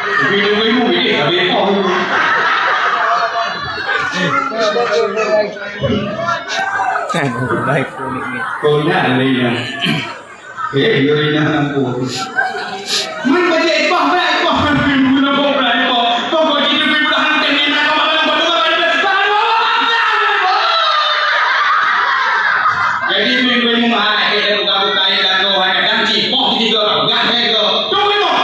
Tapi dia ilmu, ideh tapi ipoh. Baik, unik ni. Kau nak lagi yang Eh, yuri na lampu. Man bajèe ipoh, bèk ipoh, man pih guna boh bèk ipoh. Pokok jih teubiet budak hantu nyan, nak ka malam, bodoh, bodoh, bodoh. Jadi, minggu ini, hai, kita buka-buka ya, lakoe, hai, kadang cih, poh, tiga orang, gah, tiga. Tunggu, ipoh.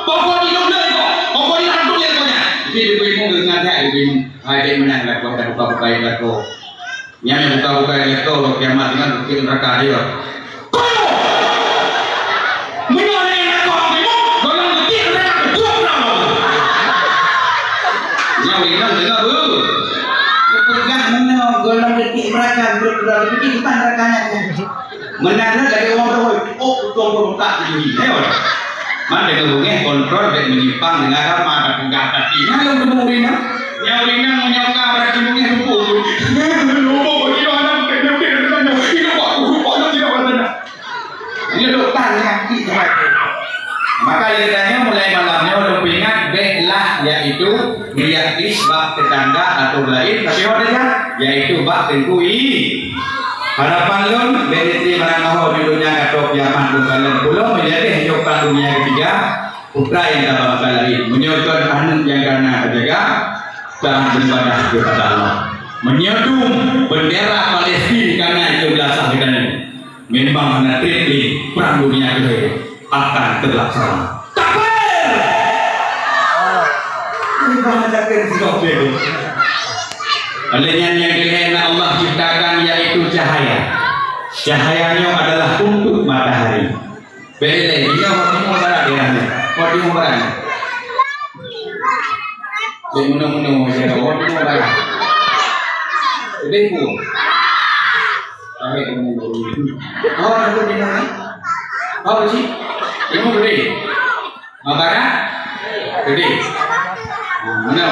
Pokok jih tunggu, ipoh. Pokok jih hantu, ya, pokoknya. Jadi, ibu-ibu, ingat, ya, ibu-ibu. Hai, dek, mana, lakoe, kita buka-buka ya, lakoe. Nyan nyang buka-buka ilèe tô, rot kiamat deungon bukét neuraka jih. Koyo! Meunyoe lagèe nyan, kau hana teurimong, golom bukét neuraka keudua pulang. Nyan ureueng inong deungö, beuh. Peugah meunoe, golom bukét neuraka keudua pulang, bukét kiban neuraka nyan. Meunan lagèe ureueng roh, oh, utông peubuka jih. Ayo. Man deungon beungèh kontrol bèk meunyimpang deungon agama, tapeugah that. Nyan lôn deungon ureueng inong. Nyan ureueng inong meunyoe ka berarti beungèh luput. Luput, luput, luput, luput, luput, luput, luput, luput, luput, luput. Maka lé tanyoe mulai malam nyoe lôn peuingat, bèklah, yaitu riak bak tetangga atau laén, tapi ho teuka, yaitu bak teungku i. Harapan lôn, bèk neutri barang meuho di donya ka trok kiamat lôn kalon pulo meujadi nyoe ka dunia ketiga, putra nyang ka bangsa laén. Meunyoe kon aneuk nyang kana jaga, dan beribadah kepada Allah. Meunyoe dum bendera Palestin kana itu beulasah geutanyoe, memang hana trép lé perang dunia kedua akan terlaksana. Takbir! Ibadah takbir sudah beda. Oleh nyan nyang dilèe na Allah ciptakan yaitu cahaya. Cahaya nyoe adalah untuk matahari. Beda, ini orang timur barat ya. Orang timur barat. Dia menung-menung aja, orang timur barat. Lebih pun. Sampai ke menung. Oh, ada di mana? Oh, sih. Timur gede. Mabara? Gede. Mana?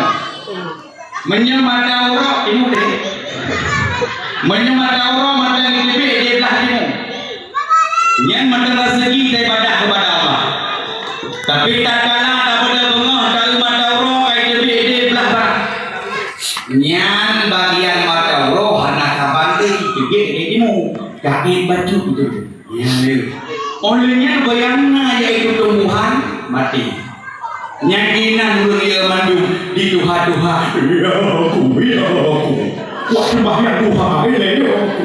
Meunyoe mata uroe timu deh. Meunyoe mata uroe mata geuteubiet di blah timu. Nyan mata raseuki dan ibadah kepada Allah. Tapi tatkala tapada beungoh dari mata uroe ka iteubiet di blah barat. Nyan bagian mata uroe hana ka bandé iteubiet di timu. Ka ék bacut itu. Nyan lé. Oleh nyan bayang na yaitu tumbuhan mati. Nyang inan ureueng ié mandum di tuha-tuha, "Ya aku, ya aku." Wah, sembahyan tuha, ya aku.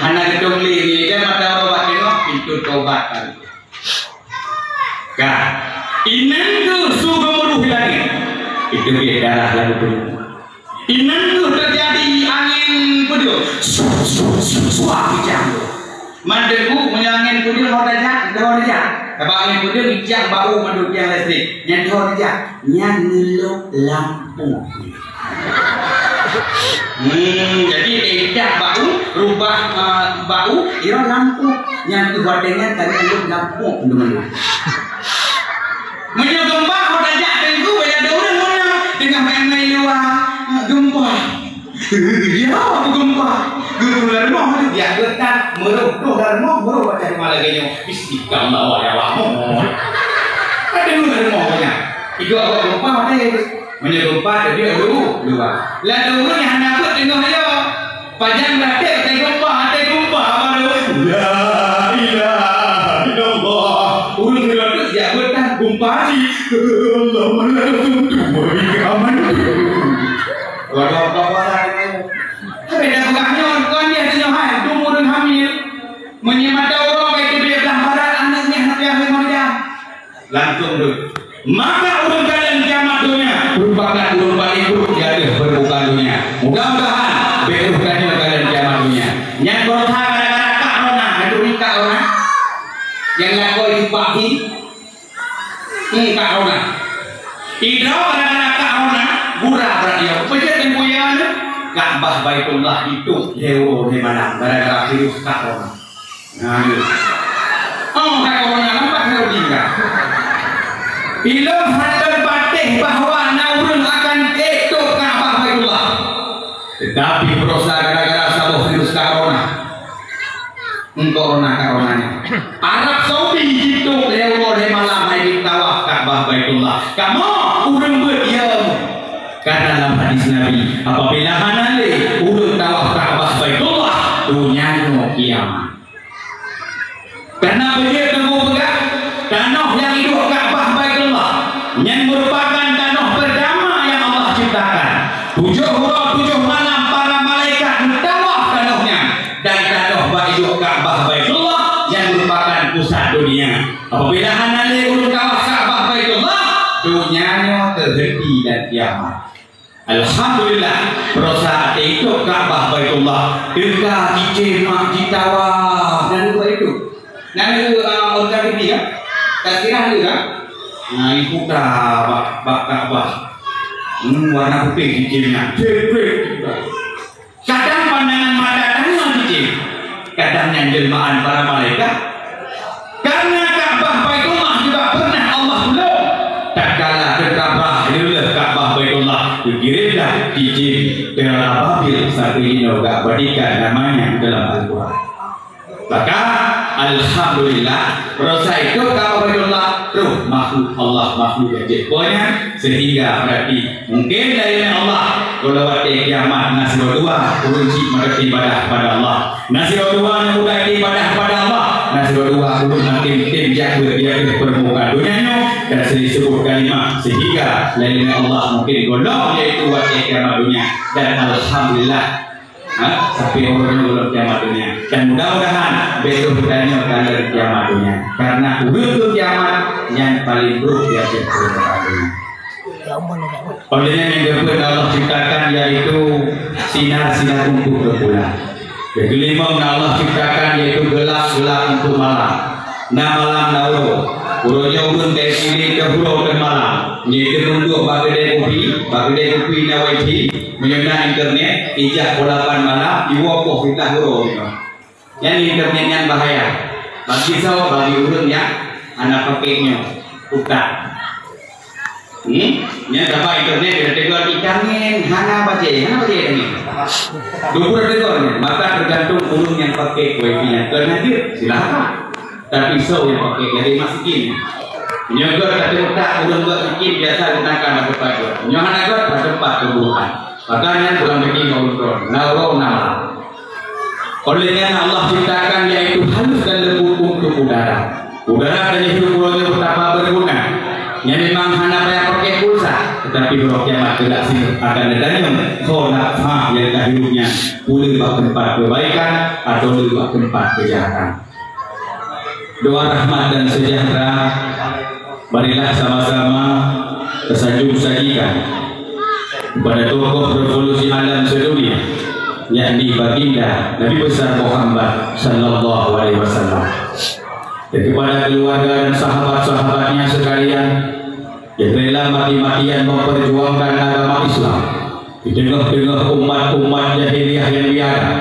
Hana geutong lé, nyan mata uroe bak teungoh, pintoe tobat tadi. Ka. Inan keuh su geumuruh di langét. Itu dia darah lalu turun. Inan keuh teujadi angén peudeueng, su, su, su, sua, ijang. Man teungku, meunyoe angén peudeueng ho tajak, ho tajak. Sabab angén peudeueng ijang bau mandum tiang listrik. Nyan ho tajak, nyan neulok lampôh. Hmm, jadi ijang bau, rubah, eh, bau, ira lampôh. Nyan keuh watèe nyan tadi neulok lampôh mandum-mandum. Meunyoe geumpa, ho tajak teungku, beda dua ureueng meunan, teungoh main-main luwa, geumpa. Ya, aku geumpa. Geupula rumoh tu, ya, geutang, meurôh, roh lam rumoh, meurôh bak rumoh lagèe nyoe. Bismillah, ya Allah. Ada dua rumoh banyak. Tiga awak geumpa, ada. Meunyoe geumpa, jadi lu, luwa. Lalu ureueng nyang hana peuet teungoh yo. Pajan ratéb até gumpa, até gumpa baru, "La ilaha illallah." Ureueng geuratéb jak beutan gumpa cit. "Allahumma la taqtu wa bika amantu." Waduh, apa-apa lah. Tapi dah peugah nyoe, kon dia teuh nyoe hai, dum ureueng hamil. Meunyoe mata uroe ka iteubiet blah barat, aneuk nyan hana piah lé meujan. Langsung tu. Maka ureueng kalon kiamat donya merupakan ureueng paling buruk di ateueh permukaan donya. Mudah-mudahan bèk ureueng kalon kiamat donya. Nyang kota gara-gara kak rona, aduh ni kak rona. Nyang lakoe jumpa hi. Hi kak rona. Idroe gara-gara kak rona, gura brat dia. Peujeuet dan buya ni. Ka'bah Baitullah itu lé uroe lé malam gara-gara virus kak rona. Nah, ni. Oh, hai orang nak nampak saya tinggal. Ilong hantom patéh bahwa na ureueng akan ék trok Tapi beurasa gara-gara saboh virus corona. Hmm, corona, corona nyan. Arab Saudi jitôb lhèe uroe lhèe malam hai jitawaf Ka'bah Baitullah. Kamoe ureueng beuet, ya. Karena lam hadis Nabi, apabila hana lé ureueng tawaf Ka'bah Baitullah, donya nyoe kiamat. Karena beujeuet teungku peugah, tanoh nyang iduek Ka'bah Baitullah, nyan merupakan tanoh perdama nyang Allah ciptakan. Tujoh uroe tujoh malam para malaikat meutawaf tanoh nyan, dan tanoh bak iduek Ka'bah Baitullah nyan merupakan pusat dunia. Apabila hana lé ureueng tawaf Ka'bah Baitullah, donya nyoe teuhenti dan kiamat. Alhamdulillah, beurasa até itôb Ka'bah Baitullah, teuka cicém mak jitawaf, na lheueh itôb. Na lheueh, ah, ureueng T V kan? Tazkirah lheueh kan? Nah, iputa bak, bak Ka'bah. Hmm, warna putéh cicém nyan. Cék, cék. Kadang pandangan mata tanyoe cicém, kadang nyan jelmaan para malaikat. Karena Ka'bah Baitullah juga pernah Allah tulông. Tatkala teutabrak lé Ka'bah Baitullah, geukirém dah cicém Ababil sampai inoe gak badikan namanya dalam Al-Quran. Maka, alhamdulillah, beurasa itôb Ka'bah Baitullah, troh makhluk Allah, makhluk nyang jeuet po nyan, sehingga berarti mungkin dari Allah, kalau watèe kiamat na sidroe dua ureueng cit meuibadah kepada Allah. Na sidroe dua nyang mudah ibadah kepada Allah. Na sidroe dua ureueng makin tem jak beuet di ateueh permukaan dunia nyoe dan sering sebut kalimah sehingga laén Allah mungkin gohlom yaitu watèe kiamat dunia. Dan alhamdulillah, ha, sampai uroe nyoe gohlom kiamat dunia. Dan mudah-mudahan beutôi geutanyoe ka lheueh kiamat dunia. Karena ureueng keu kiamat nyan paling brôk di ateueh permukaan dunia. Oleh nyan nyang keupeuet Allah ciptakan yaitu sinar-sinar untuk teupulang. Nyang keulimong na Allah ciptakan yaitu gelap-gelap untuk malam. Na malam na uroe. Uroe nyoe ureueng ka pilih teuh uroe teuh malam. Nyoe teuh tunduk bak keudè kupi, bak keudè kupi na wifi, meunyoe na internet, ijak pukon lapan malam, iwoe poh teuh uroe nyoe. Nyan internet nyan bahaya. Bagi soe, bagi ureueng nyang hana pakék nyoe, utak. Hmm? Nyan sabab internet geuteugor itangen hana bajèe, hana bajèe tangen. Dua puluh teugor nyan, maka tergantung ureueng nyang pakék wifi nyan. Kon hadir, silahkan. Tapi soe nyang pakék, jadi masikin. Meunyoe gèt ka teuutak ureueng gèt masikin biasa gunakan bak teumpat gèt. Meunyoe hana gèt, bak teumpat kuburan. Maka nyan ureueng masikin ureueng droe. Na uroe na malam. Oleh nyan Allah ciptakan yaitu halus dan lembut untuk udara. Udara dan hidup uroe nyoe betapa berguna. Nyan memang hana payah pakai pulsa, tetapi uroe kiamat kelak sinoe akan neutanyong, soe nafkah nyang tahirup nyan, peue le bak teumpat kebaikan atau le bak teumpat kejahatan. Doa rahmat dan sejahtera, marilah sama-sama tersanjung sajikan kepada tokoh revolusi alam sedunia, yakni Baginda Nabi Besar Muhammad sallallahu alaihi wasallam, dan kepada keluarga dan sahabat-sahabatnya sekalian yang rela mati-matian memperjuangkan agama Islam di tengah-tengah umat-umat jahiliyah yang biadab,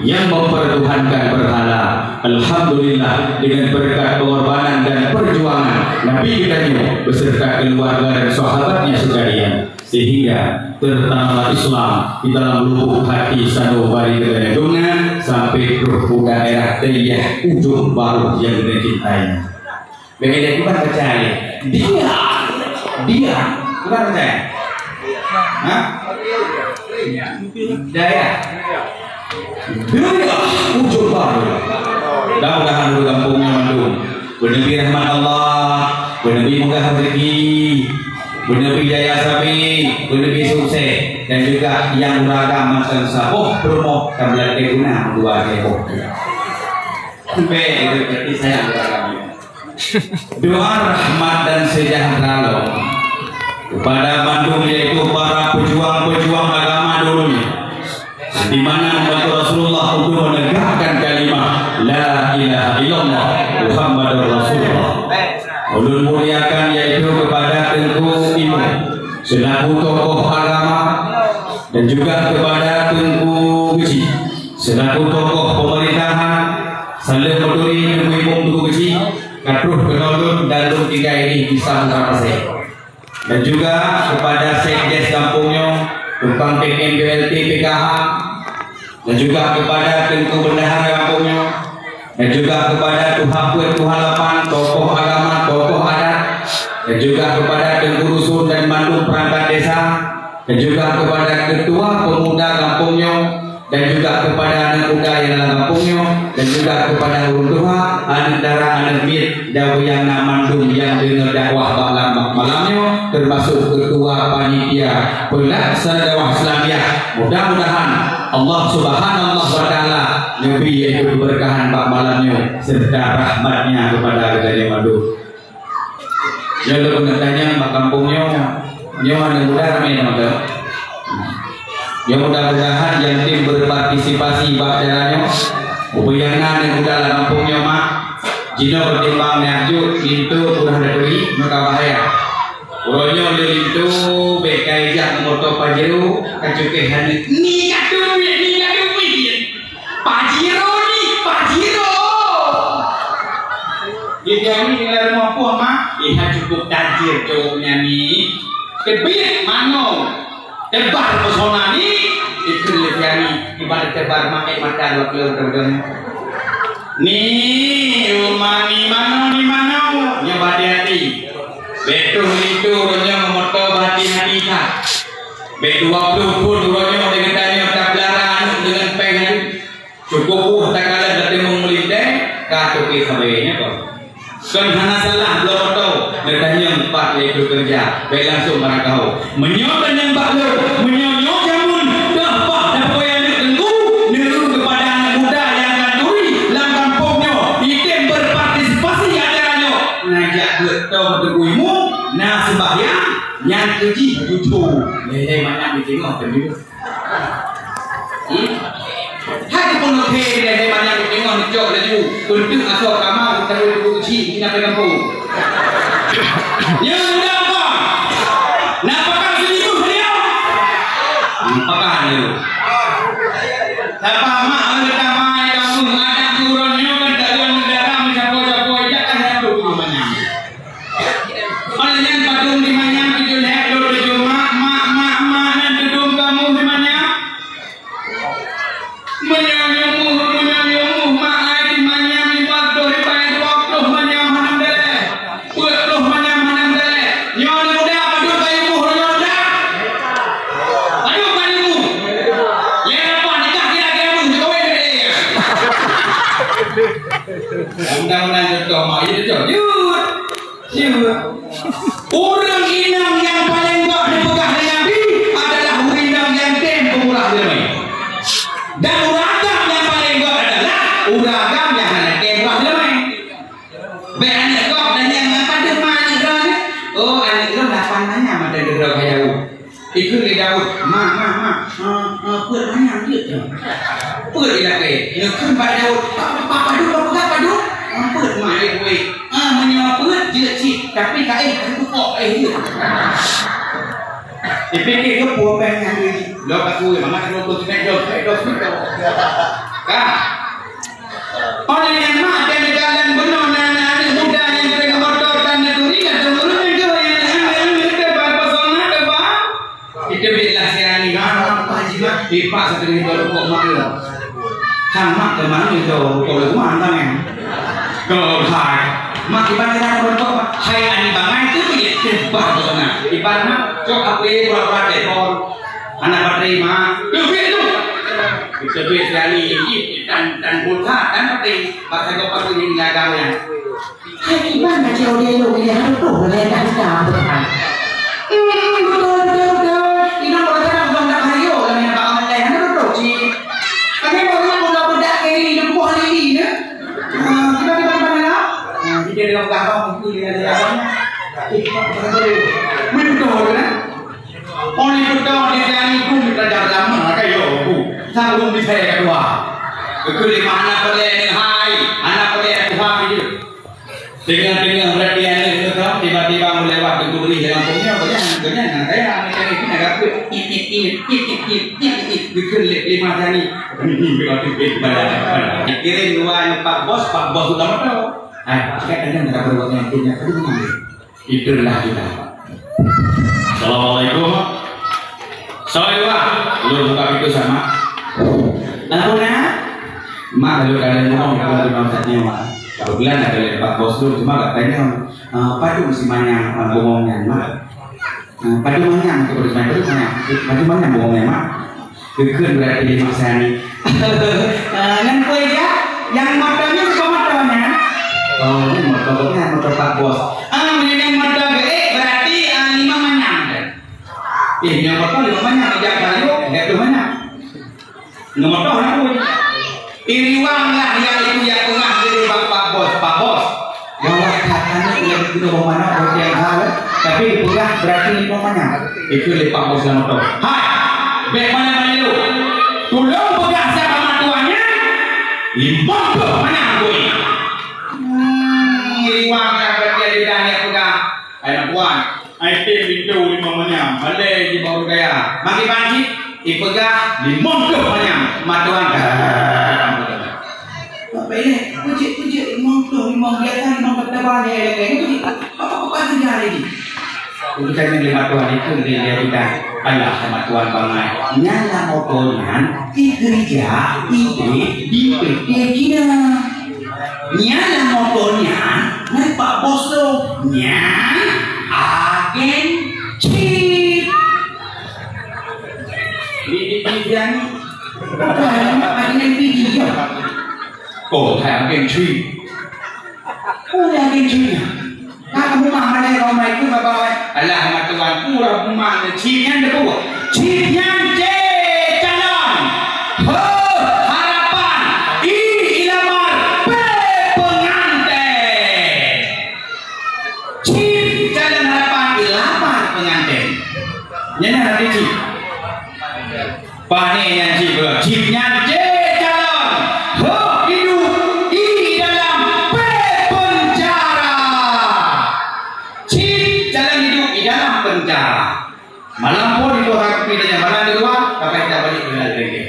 yang mempertuhankan berhala. Alhamdulillah, dengan berkat pengorbanan dan perjuangan Nabi kita ini beserta keluarga dan sahabatnya sekalian, sehingga tertanamlah Islam di dalam lubuk hati sanubari geutanyoe, sampai troh u daerah Teiyah ujong baruh yang geutanyoe cintai. Bagi dia bukan percaya. Dia, dia bukan percaya. Ha? Daya. Daya ujong baruh. Mudah-mudahan ureueng gampông nyoe mandum beuneubri rahmat Allah, beuneubri murah rezeki, beuneubri jaya sabe, beuneubri sukses, dan juga nyang ureueng agam mantong saboh peurumoh ka meulakée guna dua ribu. Sampai itu berarti sayang ureueng agam. Doa rahmat dan sejahtera lom kepada bandum, yaitu para pejuang-pejuang agama dulu nyoe. Di mana membantu Rasulullah untuk menegakkan kalimah La ilaha illallah Muhammadur Rasulullah. Ulun muliakan yaitu kepada Teungku Imum selaku tokoh agama dan juga kepada Teungku Geuchik selaku tokoh pemerintahan, saleuem meuturi Teungku Imum Teungku Geuchik ka troh keunoe lôn dan lôn tinggai di Pisang Rapasek. Dan juga kepada Sekdes gampông nyoe, Tukang T K M P L T P K H, dan juga kepada Teungku Bendahara kampung nyoe, dan juga kepada tuha peuet, tuha lapan, tokoh agama, tokoh adat, dan juga kepada Teungku Dusun dan mandum perangkat desa, dan juga kepada ketua pemuda kampung nyoe, dan juga kepada aneuk muda nyang lam kampung nyoe, dan juga kepada ureueng tuha, aneuk dara, aneuk miet, dan nyang na mandum nyang deungoe dakwah malam, malam nyoe, termasuk ketua panitia pelaksana dakwah Islamiyah. Mudah-mudahan Allah Subhanahu wa Taala neubri yaitu keberkahan bak malam nyoe serta rahmat-Nya kepada geutanyoe mandum. Nyoe lôn neutanyong bak kampung nyoe, nyoe aneuk muda ramé teuma. Nyoe mudah-mudahan nyang tem berpartisipasi bak acara nyoe, ubé nyang na aneuk muda lam kampung nyoe mak, jinoe pertimbang nyan jeuet linto kurang dibri meuka bahaya. Uroe nyoe lé linto bèk ka ijak ngon moto Pajero ka cukéh aneuk. Ni ka duit, ni ka duit. Pajero ni, Pajero. Di kami di dalam rumah puang mak, iha cukup tajir cowoknya ni. Teubiet mano, tebar pesona ni, ikut lé kami, ibarat tebar makai mata dua kilo terbang. Ni, rumah ni mano, ni mano, nyoba hati-hati. Betul itu, nyoba moto hati-hati tak. Bèk dua ploh phon uroe nyoe lé geutanyoe tapeulara aneuk deungon péng nyan. Cukup uh takalon lagèe meulintèe, ka toke sabe nyan kon. Kon hana salah bloe moto, neutanyong pat lé peukeureuja, bèk langsong barangkaho. Meunyoe tanyong bak lôn, meunyoe nyoe jameun, toh pat tapeugah aneuk teungku, neu keupada aneuk muda nyang ka turi lam kampung nyoe, item berpartisipasi acara nyoe. Ngajak beuet toh teungku imum, na seumbahyang, Nyan keuh jih tutoe lhèe-lhèe manyam di teungoh teuh. Ih. Hai pun lhèe-lhèe manyam di teungoh neucok laju. Peunteuk asoe kama utawa tutoe keuchik di na kampung. Nyan udah apa? Nak pakai sini tu dia. Pakai ni. Siapa mak orang kata mai kamu ada turun nyokan tak ada negara mencapo-capo aja kan ada tu manyam. Óh lheueh nyan padum di manyam tujoh lhèe lôn tujoh mak, mak, mak, mak nan tudum kamoe di manyam. Meunyoe nyoe muh, meunyoe nyoe muh, mak ai di manyam lima ploh ribèe, dua ploh manyam hana dalèh. Peuet ploh manyam hana dalèh. Nyoe aneuk muda padum kayèe muh, aneuk muda. Padum kayèe muh. Lhèe lapan nikah kira-kira muh, jikawén lé. Mudah-mudahan contoh mak, ya, contoh. Yuk. Ureueng inong nyang paleng gok neupeugah lé Nabi adalah ureueng inong nyang tem peumurah leumèe. Dan ureueng agam nyang paleng gok adalah ureueng agam nyang hana tem murah leumèe. Bèk aneuk gok dan nyang padum ma aneuk droeneuh. Oh, aneuk droeneuh lapan manyam mata droe ka jaweueb. Ikheun lé Daud, "Ma, ma, ma, eh, eh, peuet manyam jeuet nyoe." Peuet ilakèe. Neukheun bak Daud, "Pa, pa, padum, pa, peugah padum?" "Eh, peuet ma, eh, weh. Ah, meunyoe peuet jeuet cit, tapi ka éh, ka pukok, ka éh jeuet." Dipike keu peue péng nyan tadi. Lôn ka kue, mangat lôn keu sinet, lôn sinet, lôn sinet. Ka. Óh lheueh nyan mak dan neukalon bunoe na, na aneuk muda nyang keuneuk moto dan neuturi lam teumurun nyan keuh nyang, nyang, nyang, nyang teuba pesona teuba. Iteubiet lah si Ani, "Ma, ma, pa jih, ma." Ipak siteungoh dua rukok mak lôn. Kan mak keu mak lôn dua rukok lôn mak tangan. Keu hai. Mak iban kena dua rukok, mak. Hai Ani bangai tu dia teuba pesona. Iban mak, cok ape pura-pura telepon. Hana baterai, mak. Teubiet tu. Teubiet si Ani, ih, tan, tan pulsa, tan baterai. Pas aku pakai ni jaga ya. Hai, kiban baca audio lu, ya, betul, ya, tak ada, bukan. Hmm, betul, betul, betul. Ini orang kata bukan tak hayo, lah, nak bawa online, ada betul, cik. Kami baru nak budak-budak kayak ini, buah lili, ya. Ah, kiban, kiban, kiban, ya. Ah, dia dengan gabang, itu dia dengan gabang. Eh, betul, betul, kan? Óh lheueh peudong di Tiani Gung, raja lama ka yo ku. Sang Gung di saya kedua. Keu lima anak peureulèe neuhai, anak peureulèe Tuhan itu. Teungoh-teungoh berarti aneuk tu tiba-tiba meulewat di buri dalam punya, banyak, banyak nak kaya, anak Tiani pun agak kuat. Ip, ip, ip. Keu lima Tiani. Ini berarti beda. Kirim dua aneuk pak bos, pak bos utama tu. Hai, cakap dengan mereka berbuat yang punya, aduh, mana? Itulah kita. Assalamualaikum. Soe dua, lôn buka pintoe sama. Lalu na, mak lalu dalam rumah, lalu dalam rumah saja, mak. Kebetulan ada lepak bos tu, cuma kat tanya, ah, padum si manyang, ah, bungong nyan, mak. Ah, padum manyang tu, padum manyang, padum manyang bungong nyan, mak. Kekheun berarti lima sani. Ah, ngan kue ja, yang motor ni bukan motor nyan. Oh, ni motor, ni motor Pak Bos. Ah, ni motor ke, eh, berarti, ah, lima manyang. Eh, nyang moto lima manyam, jak kayu, jak tu manyam. Ngon moto lah tu. Iriwang lah nyang itu jak peugah jadi bak Pak Bos, Pak Bos. Gawat that aneuk nyang keunoe bak manok roti nyang hal, tapi dipeugah berarti lima manyam. Itu lé Pak Bos lam moto. Hai, bèk manyam-manyam lu. Tulông peugah siapa mak tuan nyan, limong ploh manyam kui. Hmm, iriwang lah berarti ada dah nyang peugah. Hai mak tuan, ai tem linto lima manyam, balèe jih bak ureueng kaya. Makai banci, ipeugah limong ploh manyam, mak tuan. Apa ini? Peucit-peucit limong ploh, limong biasa, limong ploh taba, ya, ya, ya, peucit. Apa, apa, apa saja hari ini? Urusan yang lima tuan itu, dia, dia bukan. Alah, mak tuan bangai. Nyan lah moto nyan, di gereja, di, di P T Cina. Nyan nyang moto nyan, nyan Pak Bos lôn. Nyan agen chip. Di, di, di, di, anu. Bukan, agen P D ya. Oh, hai agen chip. Oh, agen chip. Ka rumah mana orang mai tu baba wai. Alah, mak tuan, urang rumah ni chip nyan debu. Chip nyan cek calon. Ho, harapan. I, ilamar. Pe, pengantin. Chip calon harapan, ilamar pengantin. Nyan hati chip. Pane nyan cit beuh, cit nyan cit calon. Hok idup di dalam peh penjara. Cit calon idup di dalam penjara. Malam phôn itu hak kita yang malam di luar, tapi kita balik ke dalam lagi.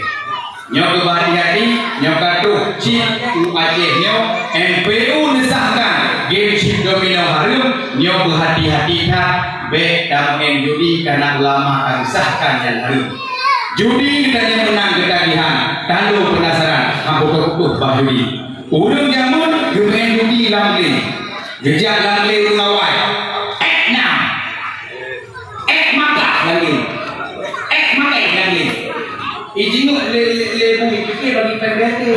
Nyoe keu hati-hati, nyoe ka troh cit u Aceh nyoe, M P U neusahkan game cit domino hareuem, nyoe beuhati-hati that, bèk tameu'en judi kareuna ulama ka neusahkan nyang hareuem. Judi geutanyoe meunang keutagihan, talo peunasaran, hana putôh-putôh bah judi. Ureueng jameun geumeu'en judi lam glé. Geujak lam glé ureueng awai. Ék nam. Ék makai lam glé. Ék makai lam glé. Ijingeuk lé, lé, lé bui pike bagi pèng gate.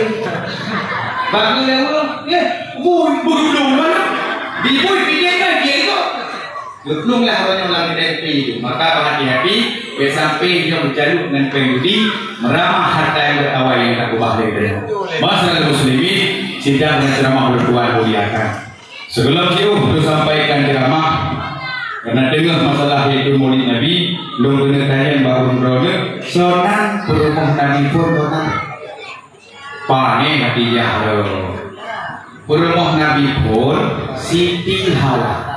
Bagi lé ureueng, eh, bui beudong mana? Di bui pike kan dia itu. Geuplueng lah awak nyoe lam kedai kopi itu. Maka beuhati-hati, bèk sampai nyoe meujaluek ngon péng judi, meuramah harta nyang awai nyang takeubah lé geutanyoe. Masyarakat muslimin, sidang dan ceramah ulôn tuan muliakan. Sigohlom jiôh teusampaikan ceramah, kareuna teungoh masalah yaitu Maulid Nabi, lôn keuneuk tanyong bak ureueng droeneuh, soe nan peurumoh Nabi phôn soe nan? Pane Khadijah lom. Peurumoh Nabi phôn Siti Hawa.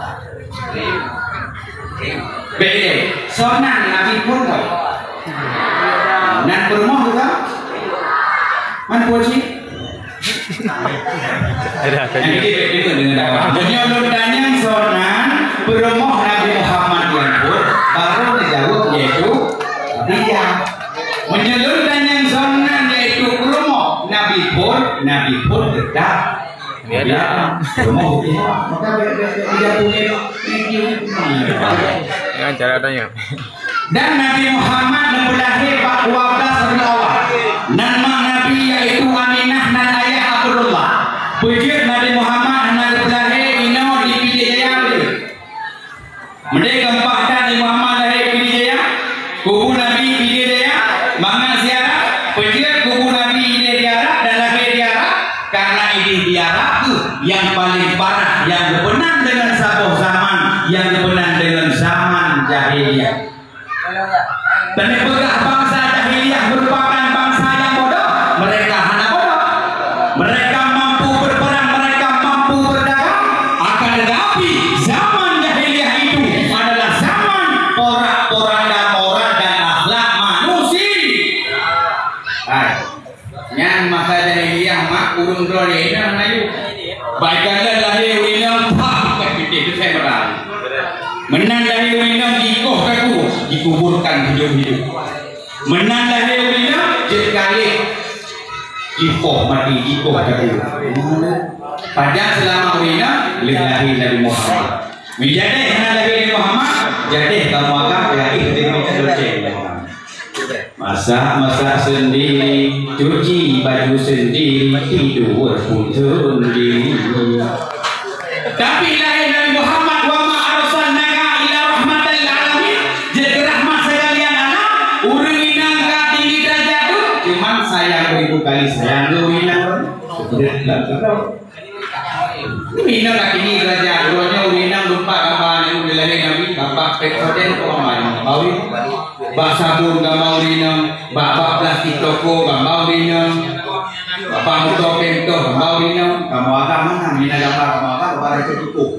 Bèk lé, soe nan Nabi phôn lom? Nan peurumoh bukan? Man phôn cit? Ada, ada. Nyang keutik bèk deungon, deungon dakwah. Meunyoe lôn tanyong soe nan peurumoh Nabi Muhammad nyang phôn, baru neujaweueb yaitu Khadijah. Meunyoe lôn tanyong soe nan yaitu peurumoh Nabi phôn, Nabi phôn teutap Nabi Adam. Peurumoh Siti Hawa. Maka bèk, bèk, bèk, bèk, bèk, bèk, bèk, bèk. Dengan cara tanya. Dan Nabi Muhammad neupeulahé bak dua belas Rabiul Awal. Nan mak Nabi yaitu Aminah, nan ayah Abdullah. Peue jeuet Nabi Muhammad hana geupeulahé inoe di Pidie Jaya, peue jeuet? Meudeh gampang that Nabi Muhammad lahé Pidie Jaya, kubu Nabi Pidie Jaya, mangat ziarah, peue jeuet kubu Nabi ilèe di Arab dan lahé di Arab, karena idéh di Arab tu nyang paleng parah, nyang geupeunan deungon saboh zaman, nyang geupeunan deungon zaman jahiliyah. Teupeugah bansa jahiliyah merupakan bansa nyang bodoh, mereka hana bodoh. Mereka mampu berperang, mereka mampu berdagang, akan tetapi zaman jahiliyah itu adalah zaman porak-poranda moral dan akhlak manusia. Hai. Nyan masa jahiliyah mak ureueng droe inong na yue. Bak ikan lôn lahé ureueng inong, pah, ikat putih tu saya merah. Meunan lahé ureueng inong jikoh kaku, dikuburkan hidup-hidup. Meunan lahé ureueng inong jeuet kalé, jipoh maté, jikoh kaku. Padahai seulama ureueng inong lheueh lahé Nabi Muhammad. Meujadeh hana lahé Nabi Muhammad, jadeh kamoe agam lahé dari Nabi Muhammad. Masak-masak sendiri, cuci baju sendiri, tidur pun sendiri. Tapi lahé Nabi Muhammad, "Wa ma arsalnaka illa rahmatan lil alamin," jeuet keu rahmat sekalian alam, ureueng inong ka tinggi derajat tu, cuman sayang beribu kali sayang keu ureueng inong. Ureueng inong ka tinggi derajat, uroe nyoe ureueng inong lupa gamba nyang dilahé Nabi, gamba pek hotel keu gamba nyoe. Bak sabon gamba ureueng inong, bak bak plastik toko gamba ureueng inong, bak moto pemtoh gamba ureueng inong. Kamoe agam mana mina gamba kamoe agam, gamba raja tutup.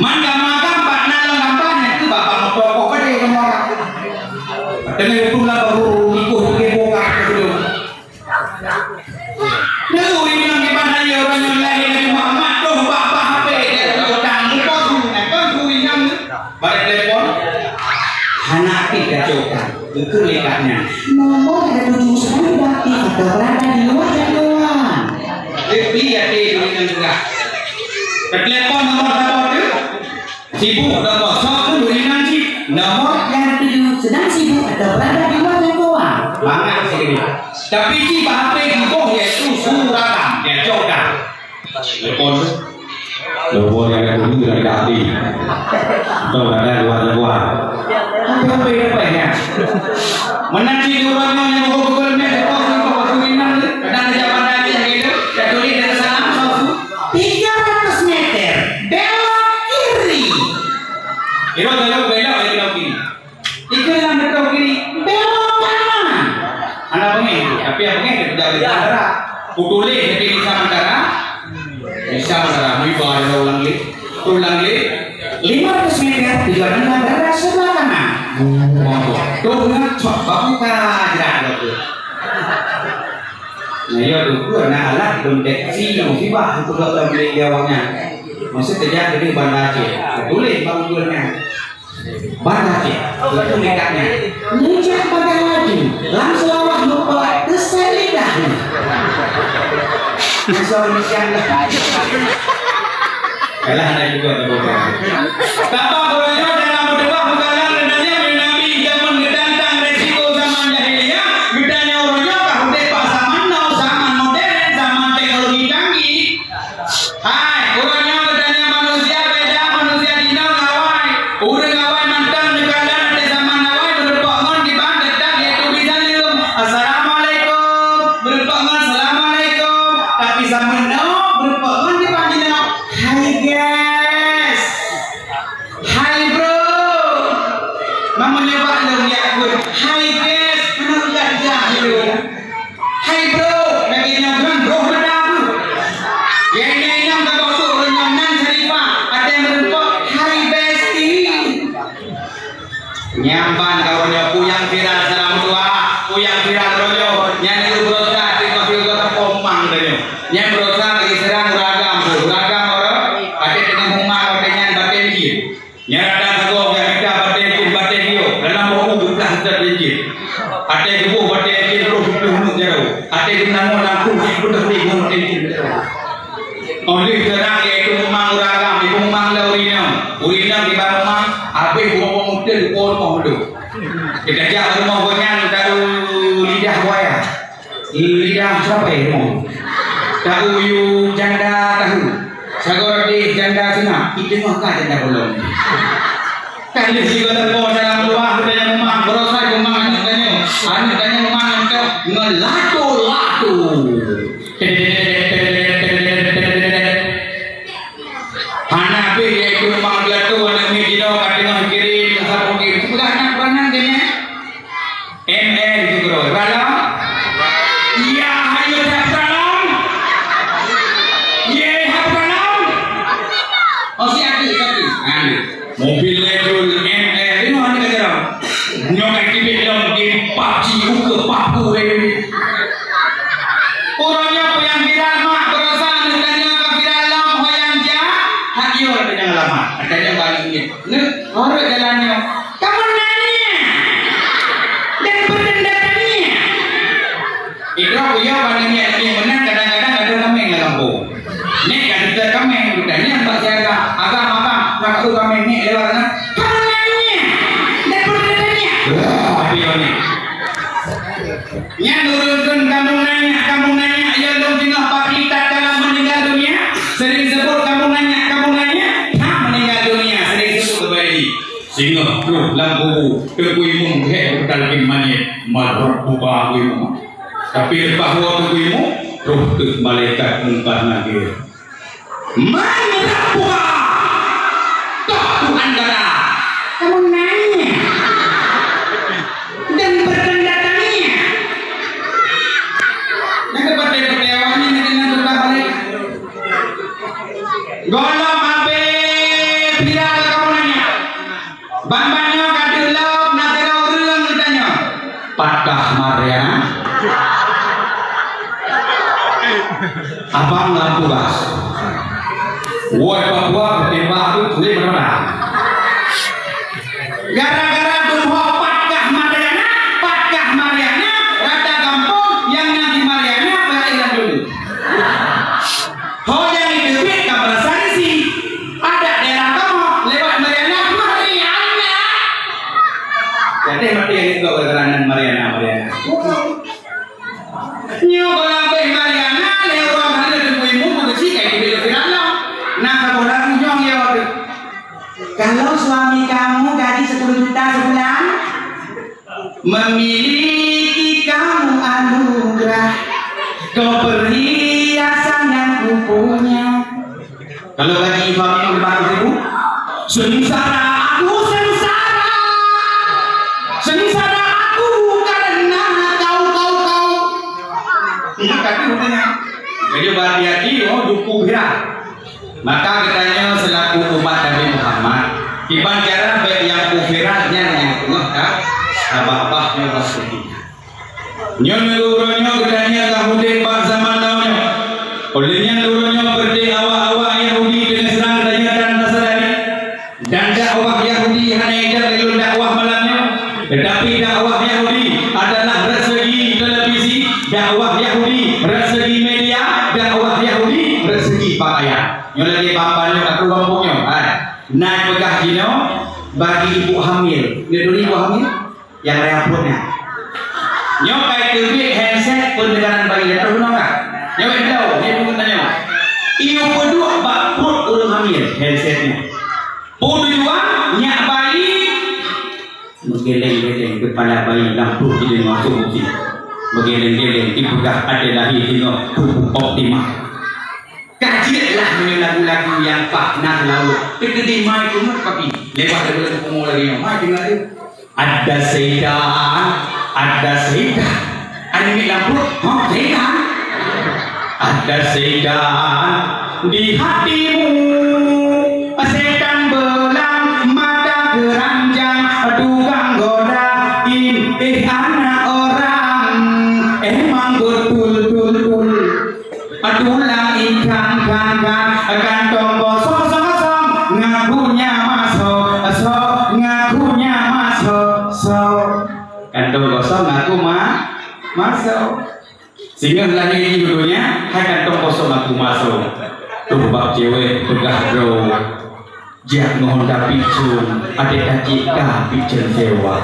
Man kamoe agam bak na lam gamba nyan tu bak bak moto kok gede kamoe agam. Teungoh hukum lah baru ikut pakai bongkar tu. Neu inong di mana ya ureueng nyang lahé Nabi Muhammad, toh bak-bak H P, dia utang, muka su, kan su inong, bak telepon. Hana aktif kacau kan, betul lekatnya. Nomor ada tujuh sembilan tidak aktif atau berada di luar jangkauan. Tapi ya, tu inong juga. Telepon nomor satu tu. Sibuk atau kosong tu duri nan cit. Nomor yang dituju sedang sibuk atau berada di luar jangkauan. Mangat sikit. Tapi cit bak H P jiboh iaitu Suragam. Ya, cok dah. Telepon tu. Nomor yang dituju sedang tidak aktif. Atau berada di luar jangkauan. Apa-apa yang dapat ya? Meunan cit ureueng nyoe nyang pukul lima, telepon tu, telepon tu, kadang kerja pandai dia gitu. Dia tulis dia salah, so, Tiga ratus meter, belok kiri. Kira belok, belok, belok kiri. Tiga ratus meter kiri, belok kanan. Hana beungéh, tapi nyang beungéh dari bandara. Kutuléh di Indonesia bandara. Indonesia bandara, mui ba ada ulang lé. Ulang lé. Lima ratus meter, tujuan anda bandara sebelah kanan. Tuh, ngacok, babuka jerat tu. Nah, ya, tu pun nak alat deteksi musibah untuk doktor bilik dia awaknya. Masa kerja di Banda Aceh. Tulis bang tulisnya. Banda Aceh. Itu dekatnya. Ngejak pakai laju. Langsung awak lupa kesan lidahnya. Langsung demikian lah. Kalah ada juga tu. Tapi kalau dalam berdoa bukanlah renanya Nabi zaman gedantang resiko zaman jahiliyah, gedanya orang nyoe ka udép bak zaman now, zaman modern, zaman teknologi canggih. Hai, ureueng nyoe geutanyong manusia beda manusia jinoe ngon awai. Ureueng awai mantong neukalon ateueh zaman awai, meurumpok ngon kiban deungon yaitu bisa leuem. Assalamualaikum. Meurumpok ngon assalamualaikum. Tapi zaman now, meurumpok ngon kiban jinoe. Hai guys. Hai bro. Mama nyoe bak lôn jak kheun. Hai guys. Mana udah dijak lôn. Hai bro, lagèe nyan kan bro mada tu. Nyang inong ka bosok lôn nyan nan Syarifah, até meurumpok, "Hai bestie." Nyan ban kawan nyoe puyang viral salam dua, puyang viral uroe nyoe, nyan yue beurota, tapi masih uroe pomang tanyoe. Nyan beurota lagi serang ureueng agam tu, ureueng agam orang, até teungoh humang, até nyan batèe jih. Nyan datang sagoe nyang mita batèe jih, batèe jih, dalam buku geuplah seutôt jih. Até geuboh batèe jih, roh jipluh neuk jaroe. Até geutanyoe langsung jipluh neuk batèe jih jaroe. Óh lheueh seurang yaitu mumang ureueng agam, jipumang lé ureueng inong. Ureueng inong diban mumang, habéh bumoe muteuh di rumoh tu. Geutajak rumoh gobnyan taru lidah buaya. Lidah siapa ya, Mong? Tahu yu janda tahu. Sagoe deh janda seungab, di teungoh ka janda bolong. Kan lheueh sigoe teupeu dalam luah, udah nyang mumang, beurosai mumang aneuk tanyoe. Aneuk tanyoe mumang ngon latu-latu. Hana pih yaitu mumang latu aneuk miet jinoe ka teungoh kirim, saboh kirim. Peugah aneuk beuranang deh, nyan. M L tu keudroe. Ralam? Ya, hayo that ralam. Ye, hat ralam. Oh, si Ati, si Ati. Ha, ni. Mobil lejul M L. Ini mana kata orang? Nyokai tibit dong di paci uke paku, eh. Orang nyoe puyang viral mak, beurasa aneuk tanyoe ka viral lom, ho nyang jak, hak yo tanyong alamat. Ya, pada niat-niat meunan, kadang-kadang ada kaméng lam gampông. Nek ka teuka kaméng, geutanyong bak si agam, "Agam, agam, na ka teuka kaméng nek lewat na?" "Kaméng nyan, daripada tanya." Wah, tapi kau ni. Nyan ureueng kheun kamoe nanya, kamoe nanya, ya lôn singoh pakri tatkala meuninggal dunia, sering sebut kamoe nanya, kamoe nanya, ha meuninggal dunia, sering sebut kembali. Singoh troh lam kubu, Teungku Imum gét beutalkén manyét, "Man rabbuka, Teungku Imum." Tapi leupah woe Teungku Imum, troh teuk malaikat Mungkar Nakir. "Man rabbuka?" Toh Tuhan gata? Kamoe nanya. Dan bertanda tanya. Nyang keu patéh-patéh awak nyan nyang keunan teuka balik. Gohlom habéh viral kamoe nanya. Ban-ban nyoe ka deuh lom na sidroe ureueng geutanyong, "Pat kah Mariana?" Abang lam tugas. Woi, Papua, tembak tu sulit benar. Gara-gara tumbok pat kah Mariana, pat kah Mariana, rata gampông nyang na di Mariana, beulah ilang dulu. Ho nyang iteubiet ka meurasa risih. Adak daerah kamoe lewat Mariana, Mariana. Jadi mati yang itu gara-gara nan Mariana, Mariana. Nyoe gohlom beh Mariana, lé ureueng hana teumui mu, meukeusik kai teubiet lé Firaun. Nah, saboh lagu nyoe ya waktu. Kalau suami kamu gaji sepuluh juta sebulan, memiliki kamu anugerah, kau perhiasan yang kupunya. Kalau gaji suami lima ratus ribu, sengsara aku, sengsara, sengsara aku karena kau, kau, kau. Ini kaki katanya. Jadi berhati-hati, oh, duku viral. Maka geutanyoe seulaku umat Nabi Muhammad, kiban cara bèk nyang ku viral nyan nyang teungoh ka babah-babah nyoe maksudnya. Nyoe uroe nyoe geutanyoe ka udép bak zaman now nyoe. Óh lheueh nyan uroe nyoe peureudeh awak-awak Yahudi teungoh seurang geutanyoe tan tasadari. Dan dakwah Yahudi hana idéh lôn dakwah malam nyoe, tetapi dakwah Yahudi adalah resegi televisi, dakwah Yahudi resegi media, dakwah Yahudi resegi pakaian. Nyoe lagèe bak-bak nyoe ka keuluwa buet nyoe, hai. Na peugah jinoe bagi ibu hamil. Nyoe dulu ibu hamil? Nyang raya pruet nyan. Nyoe kai teubiet handset peundeungaran bayi, ya tahu nyoe kan? Nyoe beda, dia pun tanya. Ieu peuduek bak pruet ureueng hamil handset nyan. Peue tujuan? Nyak bayi meugeleng-geleng kepala bayi lam pruet di deungoe tubuh jih. Meugeleng-geleng dipeugah ada lahé jinoe tubuh optimal. Ka jeuet lah meunyoe lagu-lagu nyang paih na laôt. Teukeudi mai keumeung papi. Leubeh daripada teupeue lagèe nyoe. Mai deungoe deh. Ada setan, ada setan. Ada miet lam pruet, ha, setan. Ada setan di hatimu. Setan belang mata keranjang, tukang godain, eh, anak orang. Emang betul, betul, betul. Tulang ikan, kan, kan, kantong kosong, kosong, kosong, ngakunya masuk, sok, ngakunya masuk, sok. Kantong kosong ngaku ma-, masuk. Singoh lahé di dunia, hai kantong kosong ngaku masuk. Tuh bak cewek peugah droe. Jak ngon Honda Vision, até tacit ka Vision sewa.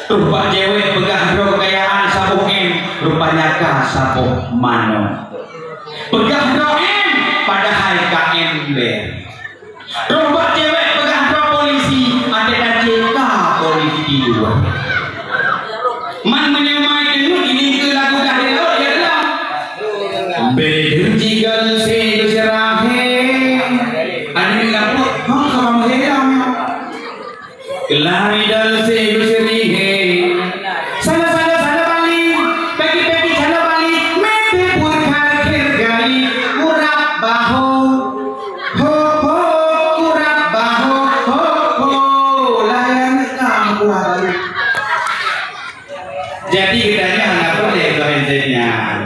Tuh bak cewek peugah droe kekayaan saboh M, rupanya ka saboh mano. Peugah droe M, padahai ka ember. Tuh bak cewek peugah droe polisi, até tacit ka polisi tidur. Man meunyoe mai teungeut ini keu lagu dah di laut, ya Allah. Beda jigal se geuseulah he. Ani lapor, ha, sama he lam. Lari dal se geuseulah he. Sana, sana, sana balik. Pegi, pegi, sana balik. Mete pur khakhir gali. Urap baho. Ho, ho, urap baho. Ho, ho. Layan kampung. Jadi, geutanyoe hana peureulèe Ibrahim Zaid nyan.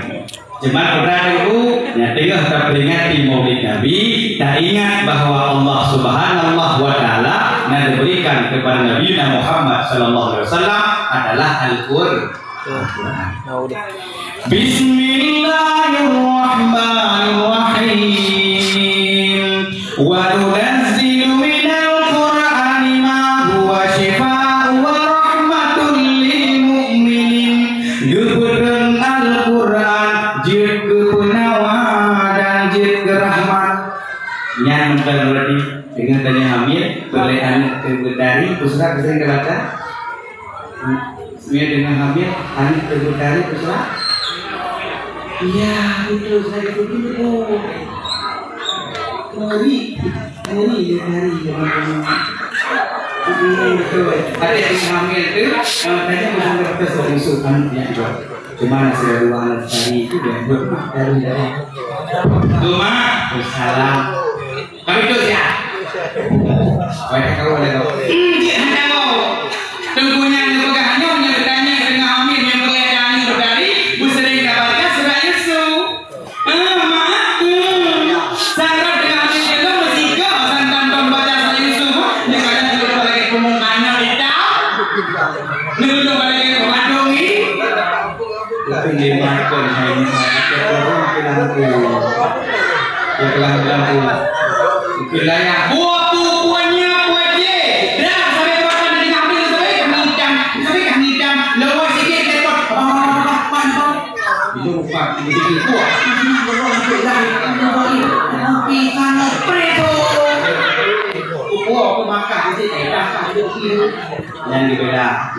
Jeumat putra teungku, nyang teungoh tapeuringati Maulid Nabi, taingat bahwa Allah Subhanahu wa Ta'ala na geuberikan kepada Nabi Muhammad sallallahu alaihi wasallam adalah Al-Qur-, Bismillahirrahmanirrahim. Wa nunazzilu minal Qur'ani ma huwa syifaa'un wa rahmatul lil mu'minin. Geupeutrön Al-Qur'an jeuet keu peunawa dan jeuet keu rahmat. Nyan mantong berarti deungon tanyoe hamil, peureulée aneuk keu beutari, peue surat sering tabaca? Sebenarnya dengan hamil, aneuk terbengkalai, betul tak? Iya, betul, saya betul. Ngeri, ngeri, ngeri, teman-teman. Betul. Ada yang hamil tu, eh, tanya macam doktor Yusuf, aneuk yang dua. Cuma nasi dua anak tadi itu dia buat dari dalam. Cuma, salam. Tapi tu siap. Banyak kawan dah tahu. Hmm, dia hana tahu. Teungku nyan geupeugah nyoe, nyang geutanyong deungon hamil nyang peureulée tanyoe tadi, beuseuring tabaca surat Yusuf. Ah, maaf, hmm. Sangkot deungon hamil nyoe meusika, santan tom baca surat Yusuf, nyoe kadang dulu lagi pemungan nyoe di tau. Dulu lagi pemungan dongi. Itu lima kon hai ni, kita orang ke dalam tu. Ya, ke dalam tu. Wilayah. Buah tu punya puji. Dah, sampai makan di kami, sampai kami ikan, sampai kami ikan. Lewat sikit, lekot. Itu bukan, itu bukan. Buah tu makan, itu dah, itu. Yang dibela.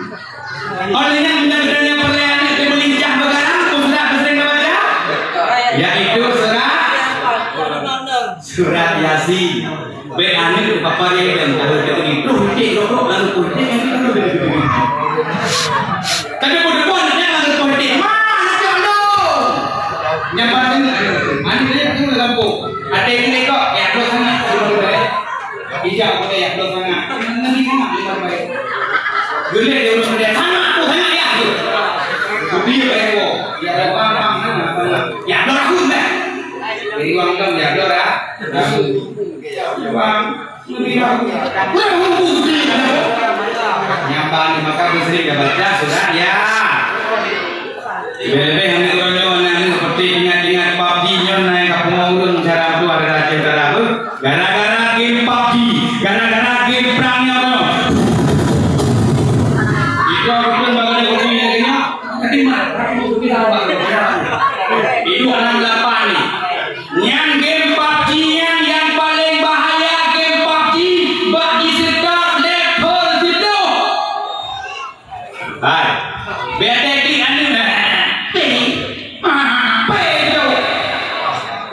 Oleh nyan, benda-benda nyang peureulée aneuk teuh meulincah beugaram, peue surat beuseuring tabaca? Yaitu surat, surat Yasin. Bék aneuk papa dia dan tahu dia ni, duh, cek, duh, duh, lalu pun, cek, cek, cek, cek. Tapi pun depan, dia lalu pun, cek, mana cek lu? Nyampan tengok, aneuk dia tu lampu. Ada yang tengok, ya, terus sana, terus sana. Ijak putih yak dua sangat. Nabi sangat lima baik. Gulai dia urus dia sangat tu sangat ya tu. Putih baik ko. Ya ada pang pang sangat sangat. Ya dua tahun dah. Jadi uang kan ya dua ya. Bang. Nyampan maka beuseuring dah baca sudah ya. Leubeh-leubeh aneuk uroe nyoe, aneuk-aneuk seperti ingat-ingat PUBG nyoe, na nyang ka pungo ureueng cara tu ada rahasia cara tu. Gara-gara game PUBG, gara-gara game perang nyoe. Itu aku pun baru ada kopi lagi nyoe. Tapi mak, aku kopi dah abang. Itu anak lapan ni. Nyan game PUBG nyan yang paling bahaya game PUBG bak diseutôt level siplôh. Hai. Bete klik anu. Ting. Ah, pedo.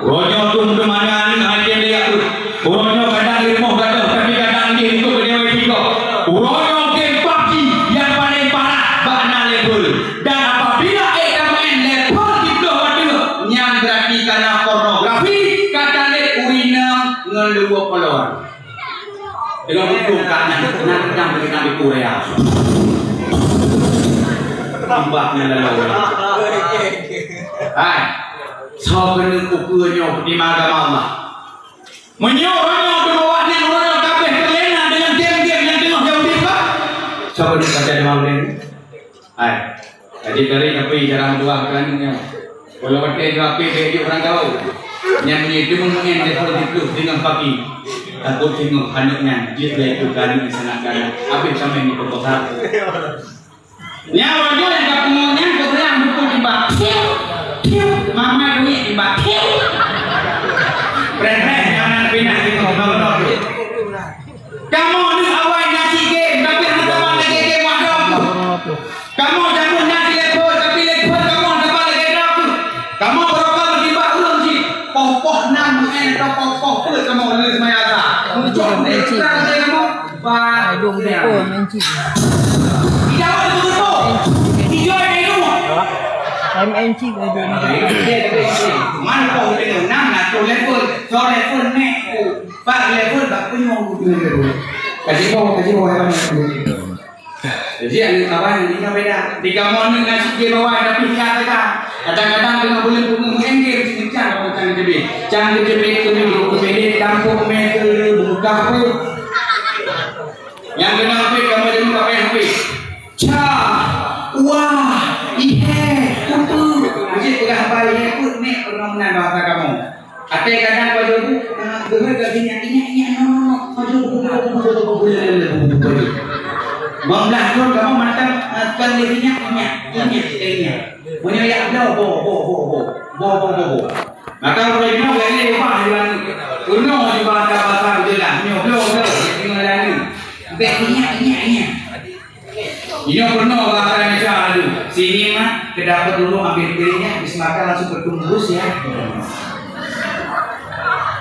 Uroe nyoe tu meuteumanya anu hai dia lihat tu. Uroe nyoe kadang di rumoh gadoh, tapi kadang di itu ke dewan tiga. Uroe nyoe game PUBG yang paling parah bak na level. Dan apabila eh ka main level tiga waduh, nyan berarti kana pornografi, ka taleb ureueng inong ngon luwah kolor. Dengan hukum kat nan, nan, nan, nan di Korea. Tambah nyan lalu. Hai, soe keuneuk ukeue nyoe di agama Allah. Meunyoe uroe nyoe teuma awak nyan uroe nyoe kabeh teulena dengan game-game nyang teungoh jauh dipat. Soe keuneuk baca doa ulée? Hai. Jadi dari tapi jarang dua kan nyan. Walau watée dua pi bek juk urang gaul. Nyan nyoe itu mengenai level itu dengan pagi. Takut tengok aneuk nyan, jeuet lé itu aneuk sangat galak. Habis sampai ni pokok satu. Nyan wajar yang kamu nyan kebetulan buku tiba. Piu, piu, mama duit tiba. Piu. Preh-preh, jangan pindah tengok, tengok, tengok. Kamoe ni awai na si game, tapi hana saban lagée game wadong tu. Kamoe jameun na si level, tapi level kamoe hana saban lagée droe tu. Kamoe beurokok meutimba ureueng cit. Poh-poh nam meu'en atau poh-poh peuet kamoe lheueh seumaya sa. Muncok lé ka lagée kamoe. Ba. Ijawab beutôi. Ijawab dari rumah. M N C. Man poh lheueh nam na tu level. So level ni. Bak level bak peunyoe. Kaji boh, kaji boh, ya. Jadi, aneuk abang, ini kan beda. Tiga moneuk nasi dia bawa, tapi dia kata, kadang-kadang dengan bulan bunga mengenggir, sini can, orang can jadi. Can jadi, itu ni, dua puluh minit, campur, meter, buka pun. Yang kena habis, kamu jadi tak payah habis. Ca, wah, Ihe, betul. Mujib peugah haba ihe pun nek peurunoe meunan bahasa kamoe. Até kadang pajoh bu, geuhôi ka jinyak, inyak, inyak, no, no, no. Pajoh bu, bu, bu, bu, bu, bu, bu, bu, bu, bu, bu. Bang belah thon kamoe mantap, eh, tukang lé inyak, inyak, inyak, inyak. Meunyoe yak bloe, bo, bo, bo, bo. Bo, bo, bo, bo. Maka ureueng inong lagèe ubah di langèt. Peunoh di bahasa-bahasa beuteulah. Nyoe bloe, bloe, di tengah langèt. Bèk inyak, inyak, inyak. Inyoe peunoh bahasa Indonesia lalu. Sini mah, ke dapur dulu ambil piringnya, habis makan langsung ke tungkus ya.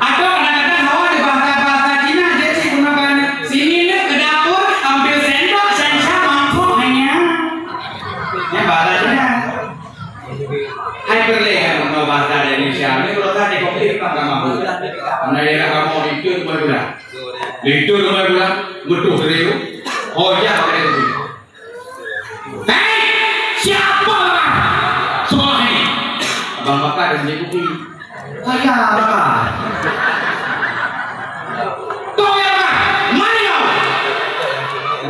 Atau kadang-kadang hawa di bahasa-bahasa Cina, jadi si peunoh kan, sini nak ke dapur, ambil sendok, saya mampu hanya. Ya, bahasa Cina. Hai peureulèe ngon bahasa Indonesia. Nyoe kalau tadi konflik apa kamu? Anda ya kamu itu rumah gula. Itu rumah gula. Betul serius. Oh ya, pakai itu. Hei, siapa orang? Soal ini. Abang Bakar dan Ibu Pi. Saya Bakar. Kau ya Bakar? Mana kau?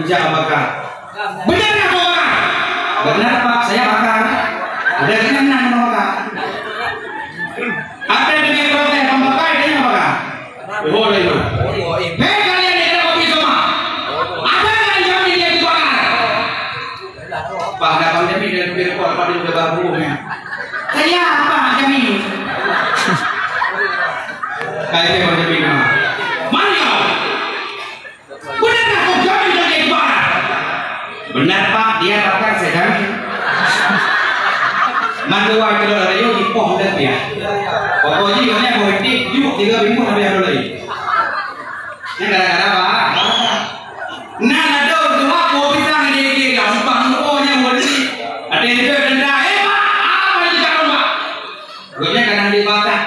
Bisa Abang Bakar. Benar nggak, Pak? Benar, Pak, saya Bakar. Ada yang nanya sama Bakar. Apa yang dia protes, Pak Bakar, dia nggak Bakar? Oh, iya. Hei, kalian yang ada kopi semua. Ada nggak yang jamin dia dibakar? Pak, ada Bang Jamin dari Bang Jamin, Pak, dia udah baru, ya. Saya, Pak Jamin. Kayak Bang Jamin, nah. Mana kau? Benar tak kau jamin dan dia dibakar? Benar, Pak, dia bakar saya jamin. Mandua kilo rayu dipoh dan dia. Pokoknya ibunya mau hidup, yuk tiga minggu habis ada lagi. Ini gara-gara apa? Nah, ada dua kau pisang di dia, empat minggu nya mau di. Ada yang denda, eh, Pak, apa yang kita, Pak? Rupanya kadang dibakar.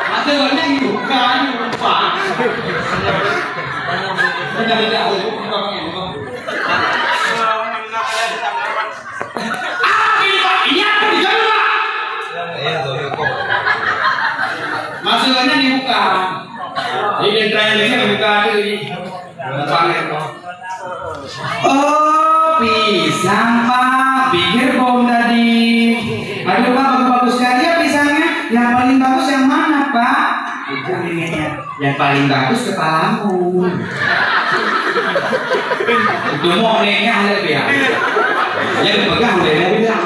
Masa banyak bukan lupa. Benar-benar. Ah, ini, Pak, ini apa di sana, Pak? Masa banyak dibuka. Ini terakhir saya buka tu ni. Oh, pisang, Pak. Pikir bom tadi. Aduh, Pak, bagus-bagus sekali ya pisangnya. Yang paling bagus yang mana, Pak? Itu neneknya. Yang paling bagus kepalamu. Itu mau neneknya ada dia. Yang pegang dia, dia bilang.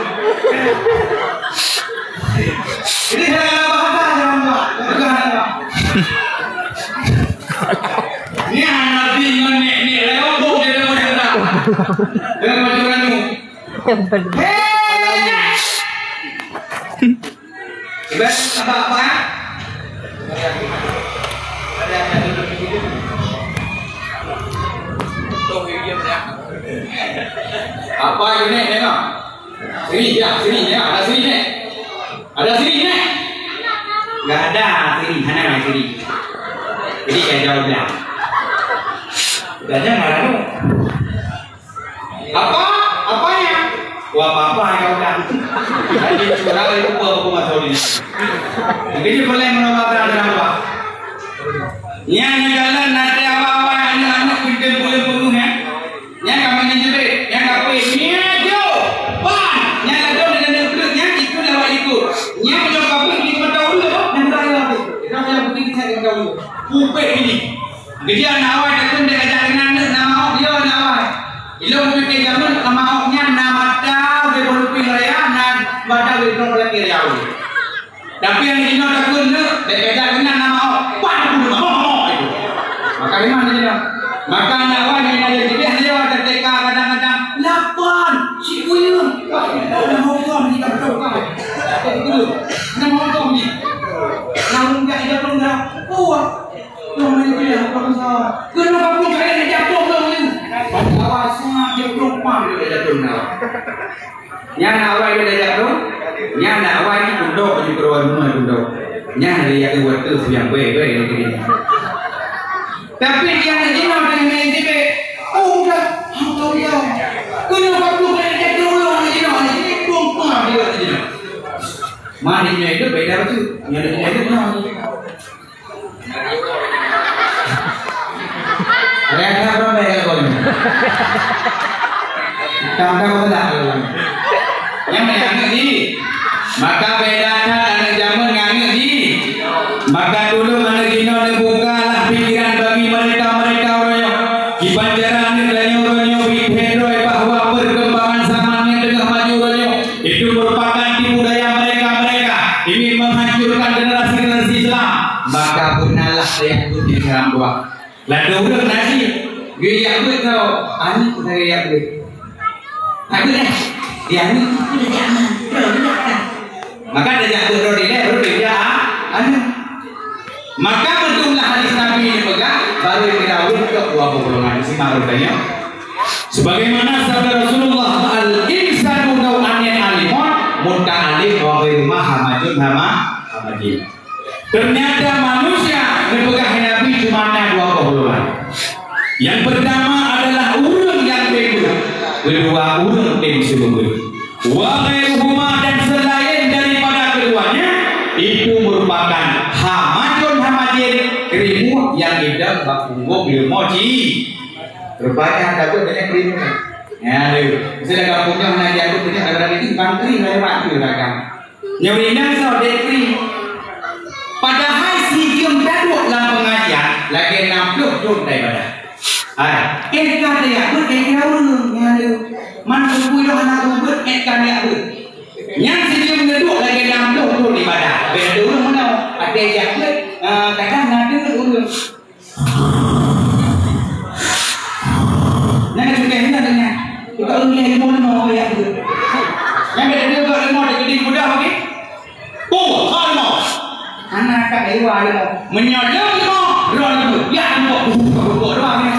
Ini saya kena bahasa, jangan lupa. Pegang, Pak. Nyan Nabi ngon nek-nek lewat boh dia tengok janda. Dengan baju randu. Hei! Ibarat apa-apa, eh? Apa ini, tengok? Sini, ya, sini, ya. Ada sini, nek. Ada sini, nek. Nggak ada sini, mana main sini? Jadi saya jawab bilang. Gajah marah tu. Apa? Apanya? Wah, apa-apa yang kau bilang. Jadi curang itu apa aku masuk ini. Jadi boleh menambahkan ada apa? Nyan jalan nanti apa-apa anak-anak pintar boleh bunuh ya. Nyan ka meunan jeuet, nyan ka peuet, nyan jok, ban, nyan ladôm dan nyan peuet, nyan ikut lewat ikut. Nyan meunyoe ka peuet di mata ulèe, nyan raya tu. Nyan raya putih di mata ulèe. Pupet ini. Geujak aneuk awai takheun dek ajak keunan aneuk nama awak dia aneuk awai. Ilôn peumiké jameun nama awak nyan na mata ubé boh lupeng raya, na mata ubé droe lagèe raya ulèe. Tapi nyang jinoe takheun nyoe, bèk beda keunan nama awak, pan pun nama awak itu. Maka iman jinoe. Maka aneuk awai nyang ada jadi aneuk awai teuka kadang-kadang lapan, sikuyeueng. Nama hukum ni tak tahu kan? Nama hukum ni. Namun tak ada pun dah. Wah. Tuh mana dia hukum salah. Kena hukum kalian jatuh dong ni. Awak sangat dia penumpang dia jatuh nak. Nyan awai dia dah jatuh. Nyan awai ni pundok di keruan rumah pundok. Nyan dia yang buat tu yang baik-baik yang kini. Tapi dia nak jinak dengan main tibet. Oh, dah. Hang tahu dia. Kena waktu kena jatuh dulu anak jinak ni. Ini tumpah dia anak jinak. Mana dia itu beda tu. Yang ada jinak itu benar. Ada yang tak pernah bayar kau ni. Nyang aneuëk jih. Maka beda that aneuëk jameun ngon aneuëk jih. Maka tulông aneuëk jinoe neubukalah pikiran bagi mereka-mereka uroe nyoe. Kiban cara aneuëk tanyoe uroe nyoe bri that droe bahwa perkembangan zaman nyang teungoh maju uroe nyoe itu merupakan tipu daya mereka-mereka ingin menghancurkan generasi-generasi Islam. Maka beunalah ayat putih dalam doa. Ladôm ureuëng na jih, geuyue jak beuet tau, aneuëk na geuyue jak beuet. Hana beuet, eh? Di aneuëk, maka tajak beuet droe dilèe, baru tajak aneuëk. Maka beutôi lah hadis Nabi neupeugah, baru kita ureuëng keu dua puluh golongan. Simak ureuëng tanyoe. Sebagaimana sabda Rasulullah, "Al-insanu nau'ani alimun muta'allim wa ghairu mahamajun hama hamajin." Ternyata manusia neupeugah Nabi cuma na dua boh golongan. Yang pertama adalah ureuëng nyang beuet, kedua ureuëng nyang seumeubeuet. Wa ghairuhuma, dan selain daripada keduanya, itu merupakan hamajun hamajin, keurimut nyang idong bak punggong leumo jih. Rupanya ada pun banyak keurimut. Ya, tu. Misalnya kampung nyoe hana diatur, banyak ada lagi bangkri lewat tu rakan. Nyoe inong soe dek kri. Padahai sijeuem taduek lam pengajian lagèe enam ploh thon taibadah. Hai, eh ka tajak beuet eh kira ureueng nyan lé. Man teupeu lôn hana ureueng beuet eh ka tajak beuet. Nyan sijeuem neuduek lagèe enam ploh thon ibadah. Beda ureueng meunoe. Até jak beuet, eh, kadang na deungon ureueng. Nyan ka cukai nyan nyan. Buka ulèe limo-limo ya. Nyan ka dua limo dah jadi mudah lagi. Oh, ha limo. Anak kat dewa limo. Meunyoe limo, dua limo. Ya limo. Buka doang ya.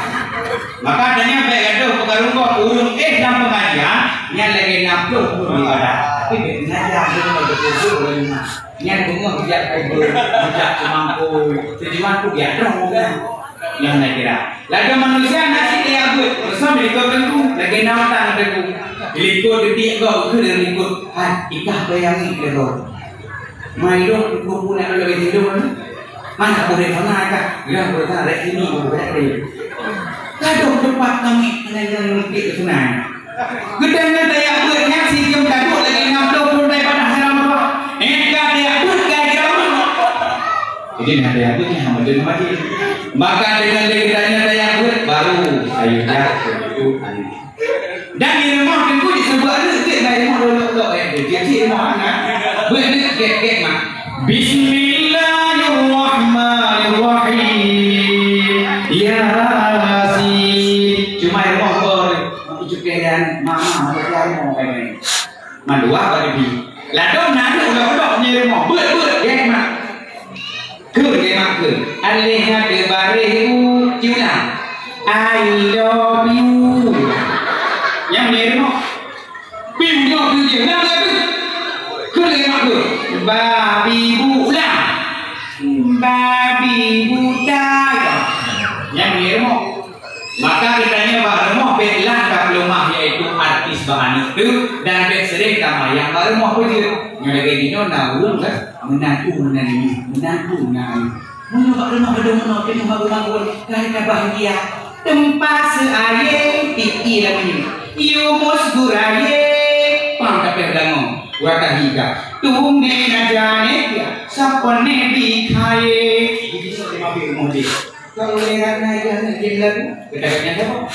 Maka tanya baik gadoh pekarungkot ureueng eh dalam pengajian, nyan lagi enam puluh pun ibadah. Tapi dia ngajar dia mau betul-betul orang lima. Nyan beungoh geujak kubur, geujak seumangkôi, tujuan tu biar dong orang. Nyang na kira. Lagèe manusia na cit tajak beuet, meusabe likot teungku, lagèe na watang teungku. Likot didik gob keu likot, hai, ikah bayangi likot. Mai dong teungku pun nak lagi tidur ni. Mana boleh sana kah? Ya, boleh sana, rek sini, boleh rek. Gadoh teumpat kami, nyan, nyan, nyan, nyan. Geutanyoe tajak beuet nyan sijeuem taduek lagèe enam ploh thon daripada haram Allah. Eh, ka tajak beuet ka jauh. Jadi, na tajak beuet nyan hana meuteumé mati. Maka deungon lé geutanyoe tajak beuet, baru ayo jak keu aneuëk. Dan di rumoh teungku disebut aneuëk cit, bak rumoh lolok-lolok, eh, dia cit rumoh anak. Beuet aneuëk gét-gét mak. Bismillahirrahmanirrahim. Yasin. Cuma rumoh bor. Cukai dan mama, mama, mama, mama. Mandua bagi bi. Ladôm na aneuk udok-udok nyoe rumoh. Beuet, beuet, ya, mak. Keu, ya, mak, keu. Aléh nyan teubareh u ciulang. I love you. Nyang nyoe rumoh. Piu nyoe piu jih. Nyang nyoe piu. Keu, ya, mak, keu. Babi bu ulang. Babi buta. Nyang nyoe rumoh. Maka geutanyoe bak rumoh bèk lah tapeuleumah, yaitu artis bak aneuk teuh, dan bèk seuréng tamayang bak rumoh peujeuet. Nyoe lagèe jinoe na ureueng kan, meunantu meunan nyoe, meunantu meunan nyoe. Meunyoe bak rumoh beudôh meunoe, teungoh magun-magun, kah ka bahagia. Teumpat seuayeng, titi lam nyoe. Yumus gurayeng, pang ka pèh dangoe, urata higa. Tum deh na janéh, sapoe neh bikhaye. Jadi, jinoe teuma bèk rumoh deh. Kalau lewat na jalan dia lagu, kita kena apa?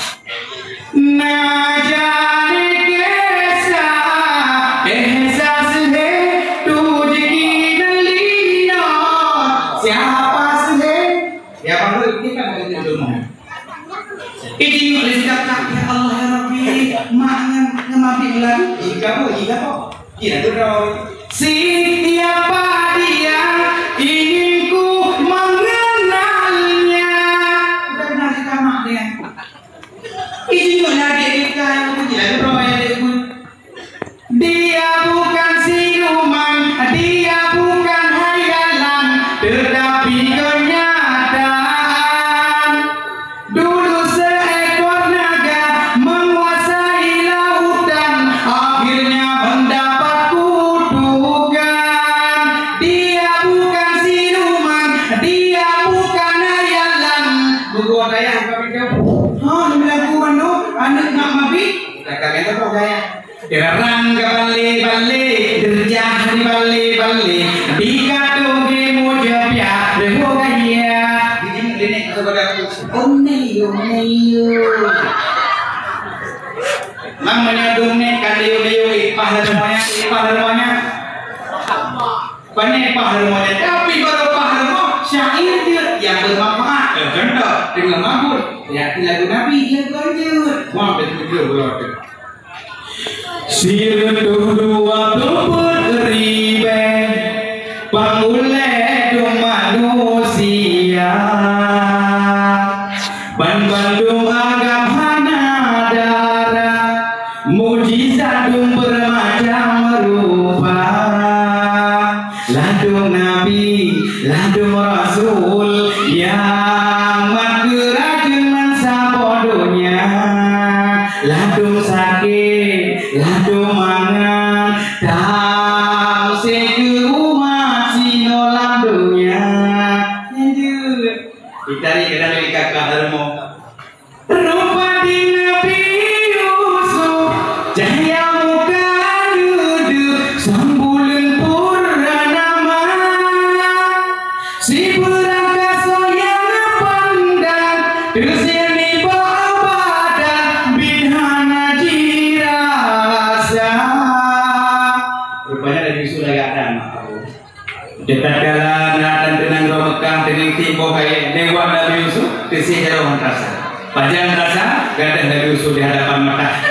Na jalan kisah, kisah sendiri, tu jiki dan lino. Siapa sendiri? Ya, Bang Rul, kita mau tanya dulu. Izin oleh siapa? Ya Allah, ya Rabbi, mak ngan, ngan mabit lagu. Jika apa? Jika apa? Iya, betul. Siapa dia? Ingin ku mengenalnya. Udah kenal kita, Mak, dia. Ini juga lagi kita yang punya, bro, yang dia pun. Dia bukan siluman, dia bukan hayalan, tetapi kenyataan. Dulu seekor naga menguasai lautan, akhirnya mendapat kutukan. Dia bukan siluman, Kata apa gaya? Terang ke bale-bale, terjah di bale-bale, di katu di muja pia, lebu gaya. Di sini klinik atau pada aku. Om neyu, neyu. Mang menyadung ni kan leyu-leyu, ipah dan semuanya, ipah dan semuanya. Pane pahala, tapi baru pahala syair jeuet nyang bermanfaat. Eh, contoh, teungoh mabök, ya, lagu Nabi, ya, kan jeuet. Wah, betul, betul, betul. Sireutôh dua peuet ribèe pangulèe dum manusia, banmandum agam hana dara. Mujizat dum beureumacam rupa, ladôm nabi, ladôm rasul, nyang mat keurajeuen saboh donya, ladôm sakét, ladôm mangat, tam sikeu umat sinoe lam donya. Lanjut. Kita ni kadang dekat ka rumoh. Rupa di Nabi Yusuf, cahya muka dudu, sambuleuen purana ma. Sibeurangkasoe nyang pandang, teusian nibak badan, biet hana jirasa. Rupanya Nabi Yusuf lagak dan mak. Di tatkala na dan teunang droe Mekah, teunang tiboh kayèe lewat Nabi Yusuf, teusie jaroe han rasa. Pajan rasa, gadoh Nabi Yusuf di hadapan mata.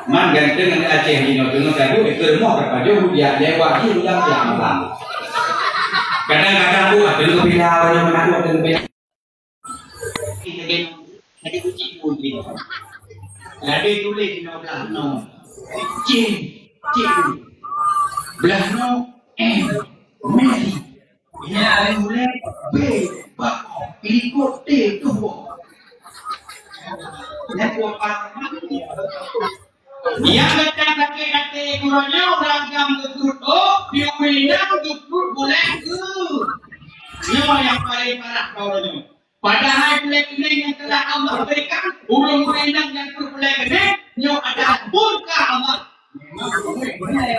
Man ganteng aneuk Aceh jinoe teungoh kadu, ikeu rumoh ka pajoh, jak lewat di ulang jak malam. Kadang-kadang buat teungoh pindah, orang mana buat teungoh pindah. Lagèe kucing pun gitu. Lagèe tuléh di blah noe. C, C. Blah noe, M, Mary. Ina lagèe ulèe, B, bako. Likot, T, tuboh. Nyang kuat. Nyang gata sakét até geutanyoe ureueng agam geupruet ôk, piôh inong geupruet bulèe geuh. Nyoe nyang paleng parah keu uroe nyoe. Padahai bulèe keunong nyang telah Allah berikan, ureueng-ureueng inong nyang pruet bulèe keunong, nyoe adalah murka Allah. Memang bulèe.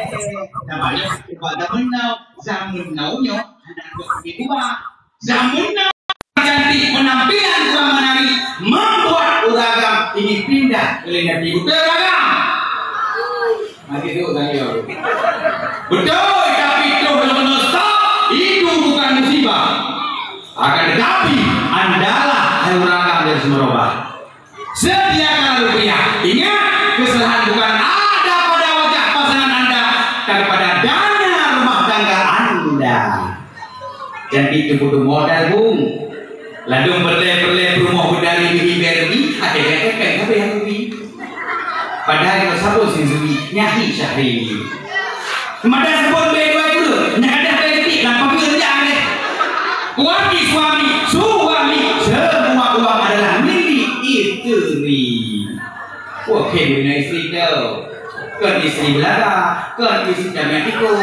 Namanya pada menau, zaman now nyoe, anak buah kedua. Zaman now cantik, penampilan kurang menarik, membuat ureueng agam ingin pindah ke lain negeri. Betul tak, Kang? Mati tu, tanya. Betul, tapi toh lôn stop, itu bukan musibah. Akan tetapi, andalah hai ureueng agam dari Semeroba. Setiakan rupiah. Ingat, kesalahan bukan ada pada wajah pasangan anda, tapi pada dana rumah tangga anda. Jadi, itu butuh modal, Bung. Ladôm peureulèe-peureulèe peurumoh beudari di Berbi, ada yang kepeng, tapi yang rugi. Padahal kalau sabun sendiri, nyahi Syahrini. Mada seupôt bèe dua guru, nyan ada bèe titik lam pageue rujang deh. Suami, suami, suami, semua uang adalah milik istri. Wah, khen istri tu. Kon istri beulaga, kon istri damiet tikus.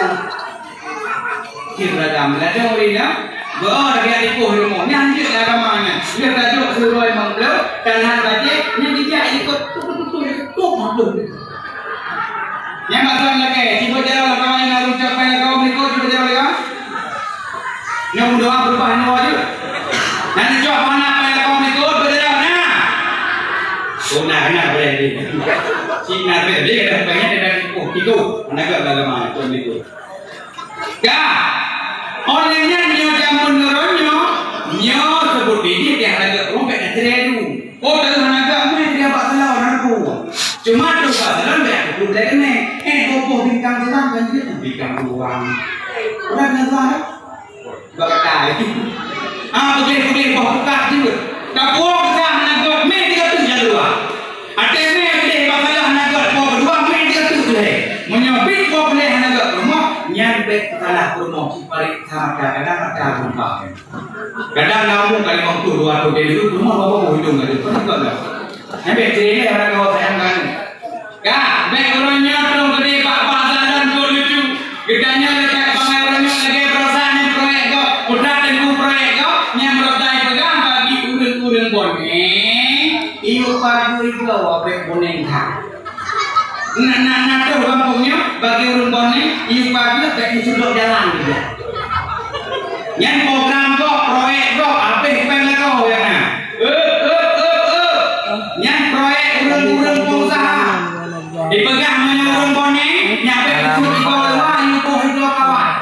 Istri beulaga, beulaga ureueng dah. Beuh, damiet tikus di rumoh. Nyan jeuet lah agama nyan. Dia tajuk suruh imam belum, tanah bajik, nyan dijak ikut, tuk, tuk, tuk, tuk, tuk, tuk. Nyang ka tuan lakèe, cuba jalan lakoe nyang harôh capai lakoe meurikot, cuba jalan lakoe. Nyang meudoa beurubah nyoe jeuet. Nyang neucok mana pai lakoe meurikot, cuba jalan na. Oh, na, na, boleh, boleh. Si na, boleh, boleh, dah banyak dah tipu, tipu. Aneuk agama, tuan tipu. Ka. Oleh nyan nyoe jameun neuroenyoe, nyoe seubut bini tiah lagèe rumpèk na cerai dulu. Oh, dalam naga meh dia bak salah orang aku. Cuma tu bak salah dia aku pun dah kena. Eh, boboh bintang tuan kan dia tu bintang tuan. Orang nazar. Bak kata itu. Ah, boleh, boleh, boh buka juga. Kapok sah naga meh tiga tu yang dua. Ada meh boleh bak salah naga boh kedua meh tiga tu boleh. Menyabit boh boleh naga rumah, nyan bek salah rumah si parit sama kadang ada rumah. Kadang kamu kali waktu dua tu dia dulu rumah bawa hidung ada. Pernah tak? Sampai sini orang kau sayang kan. Ka, bèk ureueng nyoe troh keudéh bak-bak jalan buet lucu. Geutanyoe leubeh bangai ureueng nyoe lagèe peurasaan nyang proyek gob, putra teungku proyek gob, nyang meureutai peugah bagi ureueng-ureueng bon. Eh, iyup pagu igoe. Bèk boneng that. Na, na, na troh gampông nyoe bagi ureueng boneng, yue pageue bèk meuseudok jalan juga. Nyan program gob, proyek gob, habéh péng lakoe nyang na. Ep, ep, ep, ep. Nyan proyek ureueng-ureueng pengusaha. Dipeugah meunyoe ureueng boneng, nyan bèk meuseudok igoe luwa, yue boh igoe kawat.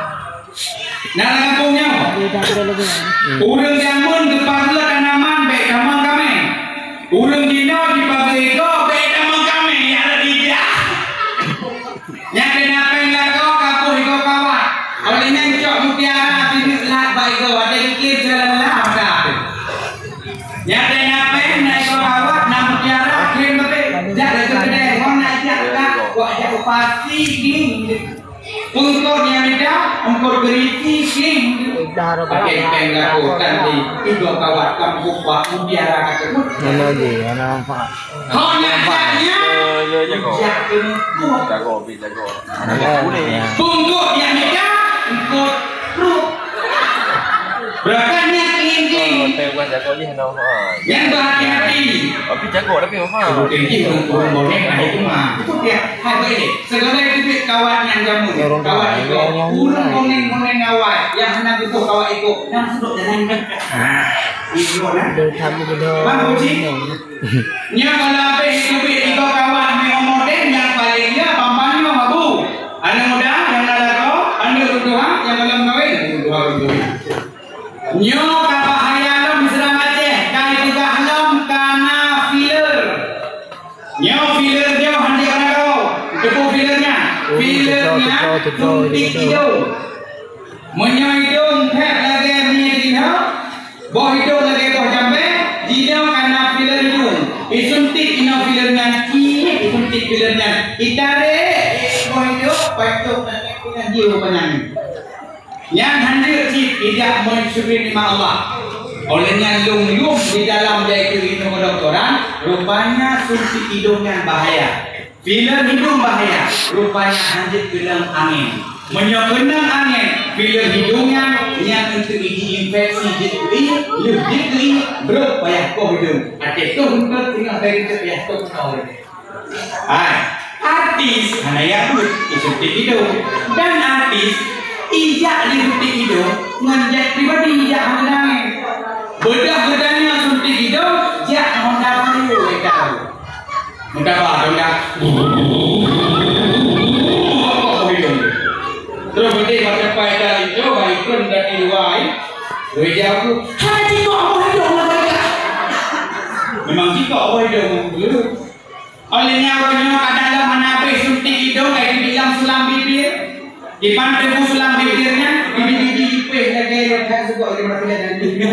Na lam gampông nyoe. Ureueng jameun geupageue tanaman bèk tamong kaméng. Ureueng jinoe jipageue igoe bèk tamong kaméng, ya Rabbi, ya. Nyan keunan péng lakoe ka boh igoe kawat. Óh lheueh nyan cok mutiara sineuk lat bak igoe, watèe geukleb jalan lam ka. Nyan keunan péng na igoe kawat, na mutiara, kleb leubeh. Jak laju keudè, hon na jak ka, wak jak upasi, kling. Pungkot nyang ida, pungkot geuriti, sim. Dah, dah, dah. Pakai pèng lakoe, tandi, igoe kawat, kamoe upah, mutiara ka teubit. Mana lagi? Mana manfaat? Hana manfaat. Jatnya, ya, ya, jago. Jak keuneuk. Jago, bi jago. Jago, ya. Pungkot nyang ida, pungkot ruh. Beurangkat nyan kling-kling. Oh, teuh bukan jago je, hana manfaat. Nyan beuhati-hati. Tapi jago, tapi manfaat. Bukan je, ureueng-ureueng boneng, ada cuma. Itu dia. Hai, baik deh. Segala itu duit kawat nyang jameun, kawat iko. Ureueng boneng-boneng awai nyang hana geuboh kawat iko, nyang sudok jalan. Iko, nah. Bang Uci, nyoe kalau habéh teubiet iko kawat meu'oh model nyang paléng nyoe, bang-bang nyoe, Abu. Aneuk muda nyang na lakoe, aneuk ureueng tuha nyang gohlom kawin, ureueng tuha, ureueng tuha. Nyoe ka bahaya lom di Seram Aceh, ka jipeugah lom ka na filler. Nyoe filler nyoe hanjeuet na goe. Teupeue filler nyan? Filler nyan suntik idong. Meunyoe idong that lagèe mie jinoe, boh idong lagèe boh jambèe, jinoe ka na filler idong. Isuntik inoe filler nyan, cit, isuntik filler nyan. Itarek, eh, boh idong, patok lagèe nyan jih rupanya. Nyan hanjeuet cit ijak meusyukuri nikmat Allah. Óh lheueh nyan lôn yum di dalam jai keu inoe kedokteran, rupanya suntik idong nyan bahaya. Filler hidung bahaya, rupanya hanjeuet keunong angén. Meunyoe keunong angén, filler hidung nyan, nyan eunteuk jiinfeksi jeuet keu ié, lheueh jeuet keu ié, brok payah koh idong. Até toh eunteuk teungoh bèe eunteuk payah toh koh. Hai, artis hana jak beuet, isuntik idong. Dan artis ijak disuntik idong ngon jai pribadi, ijak hana damé. Beudôh geutanyoe suntik idong, jak Honda Vario, eh, tahu. Honda Vario, Honda. Terus berhenti macam pai dah itu, baik pun dah di luar, eh. Weh, jauh tu. Hai, cikok, apa idong nak balik? Memang cikok, apa idong? Óh lheueh nyan uroe nyoe kadang lom hana habéh suntik idong, ka jibilang sulam bibir. Diban teupeu sulam bibir nyan, bibir-bibir jipéh lagèe nyang that seugok di mata dan bibir.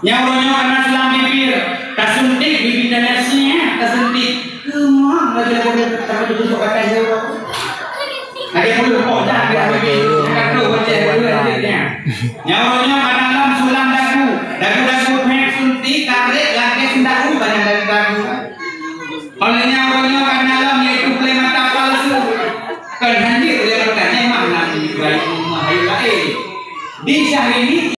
Nyan uroe nyoe hana sulam bibir, tasuntik bibir dan nasi, eh, tasuntik. Keumah lagi, lagi, lagi, takut ditusuk pakai jauh. Lagi puluh pok dah, lagi bibir, takut baca dulu lanjutnya. Nyan uroe nyoe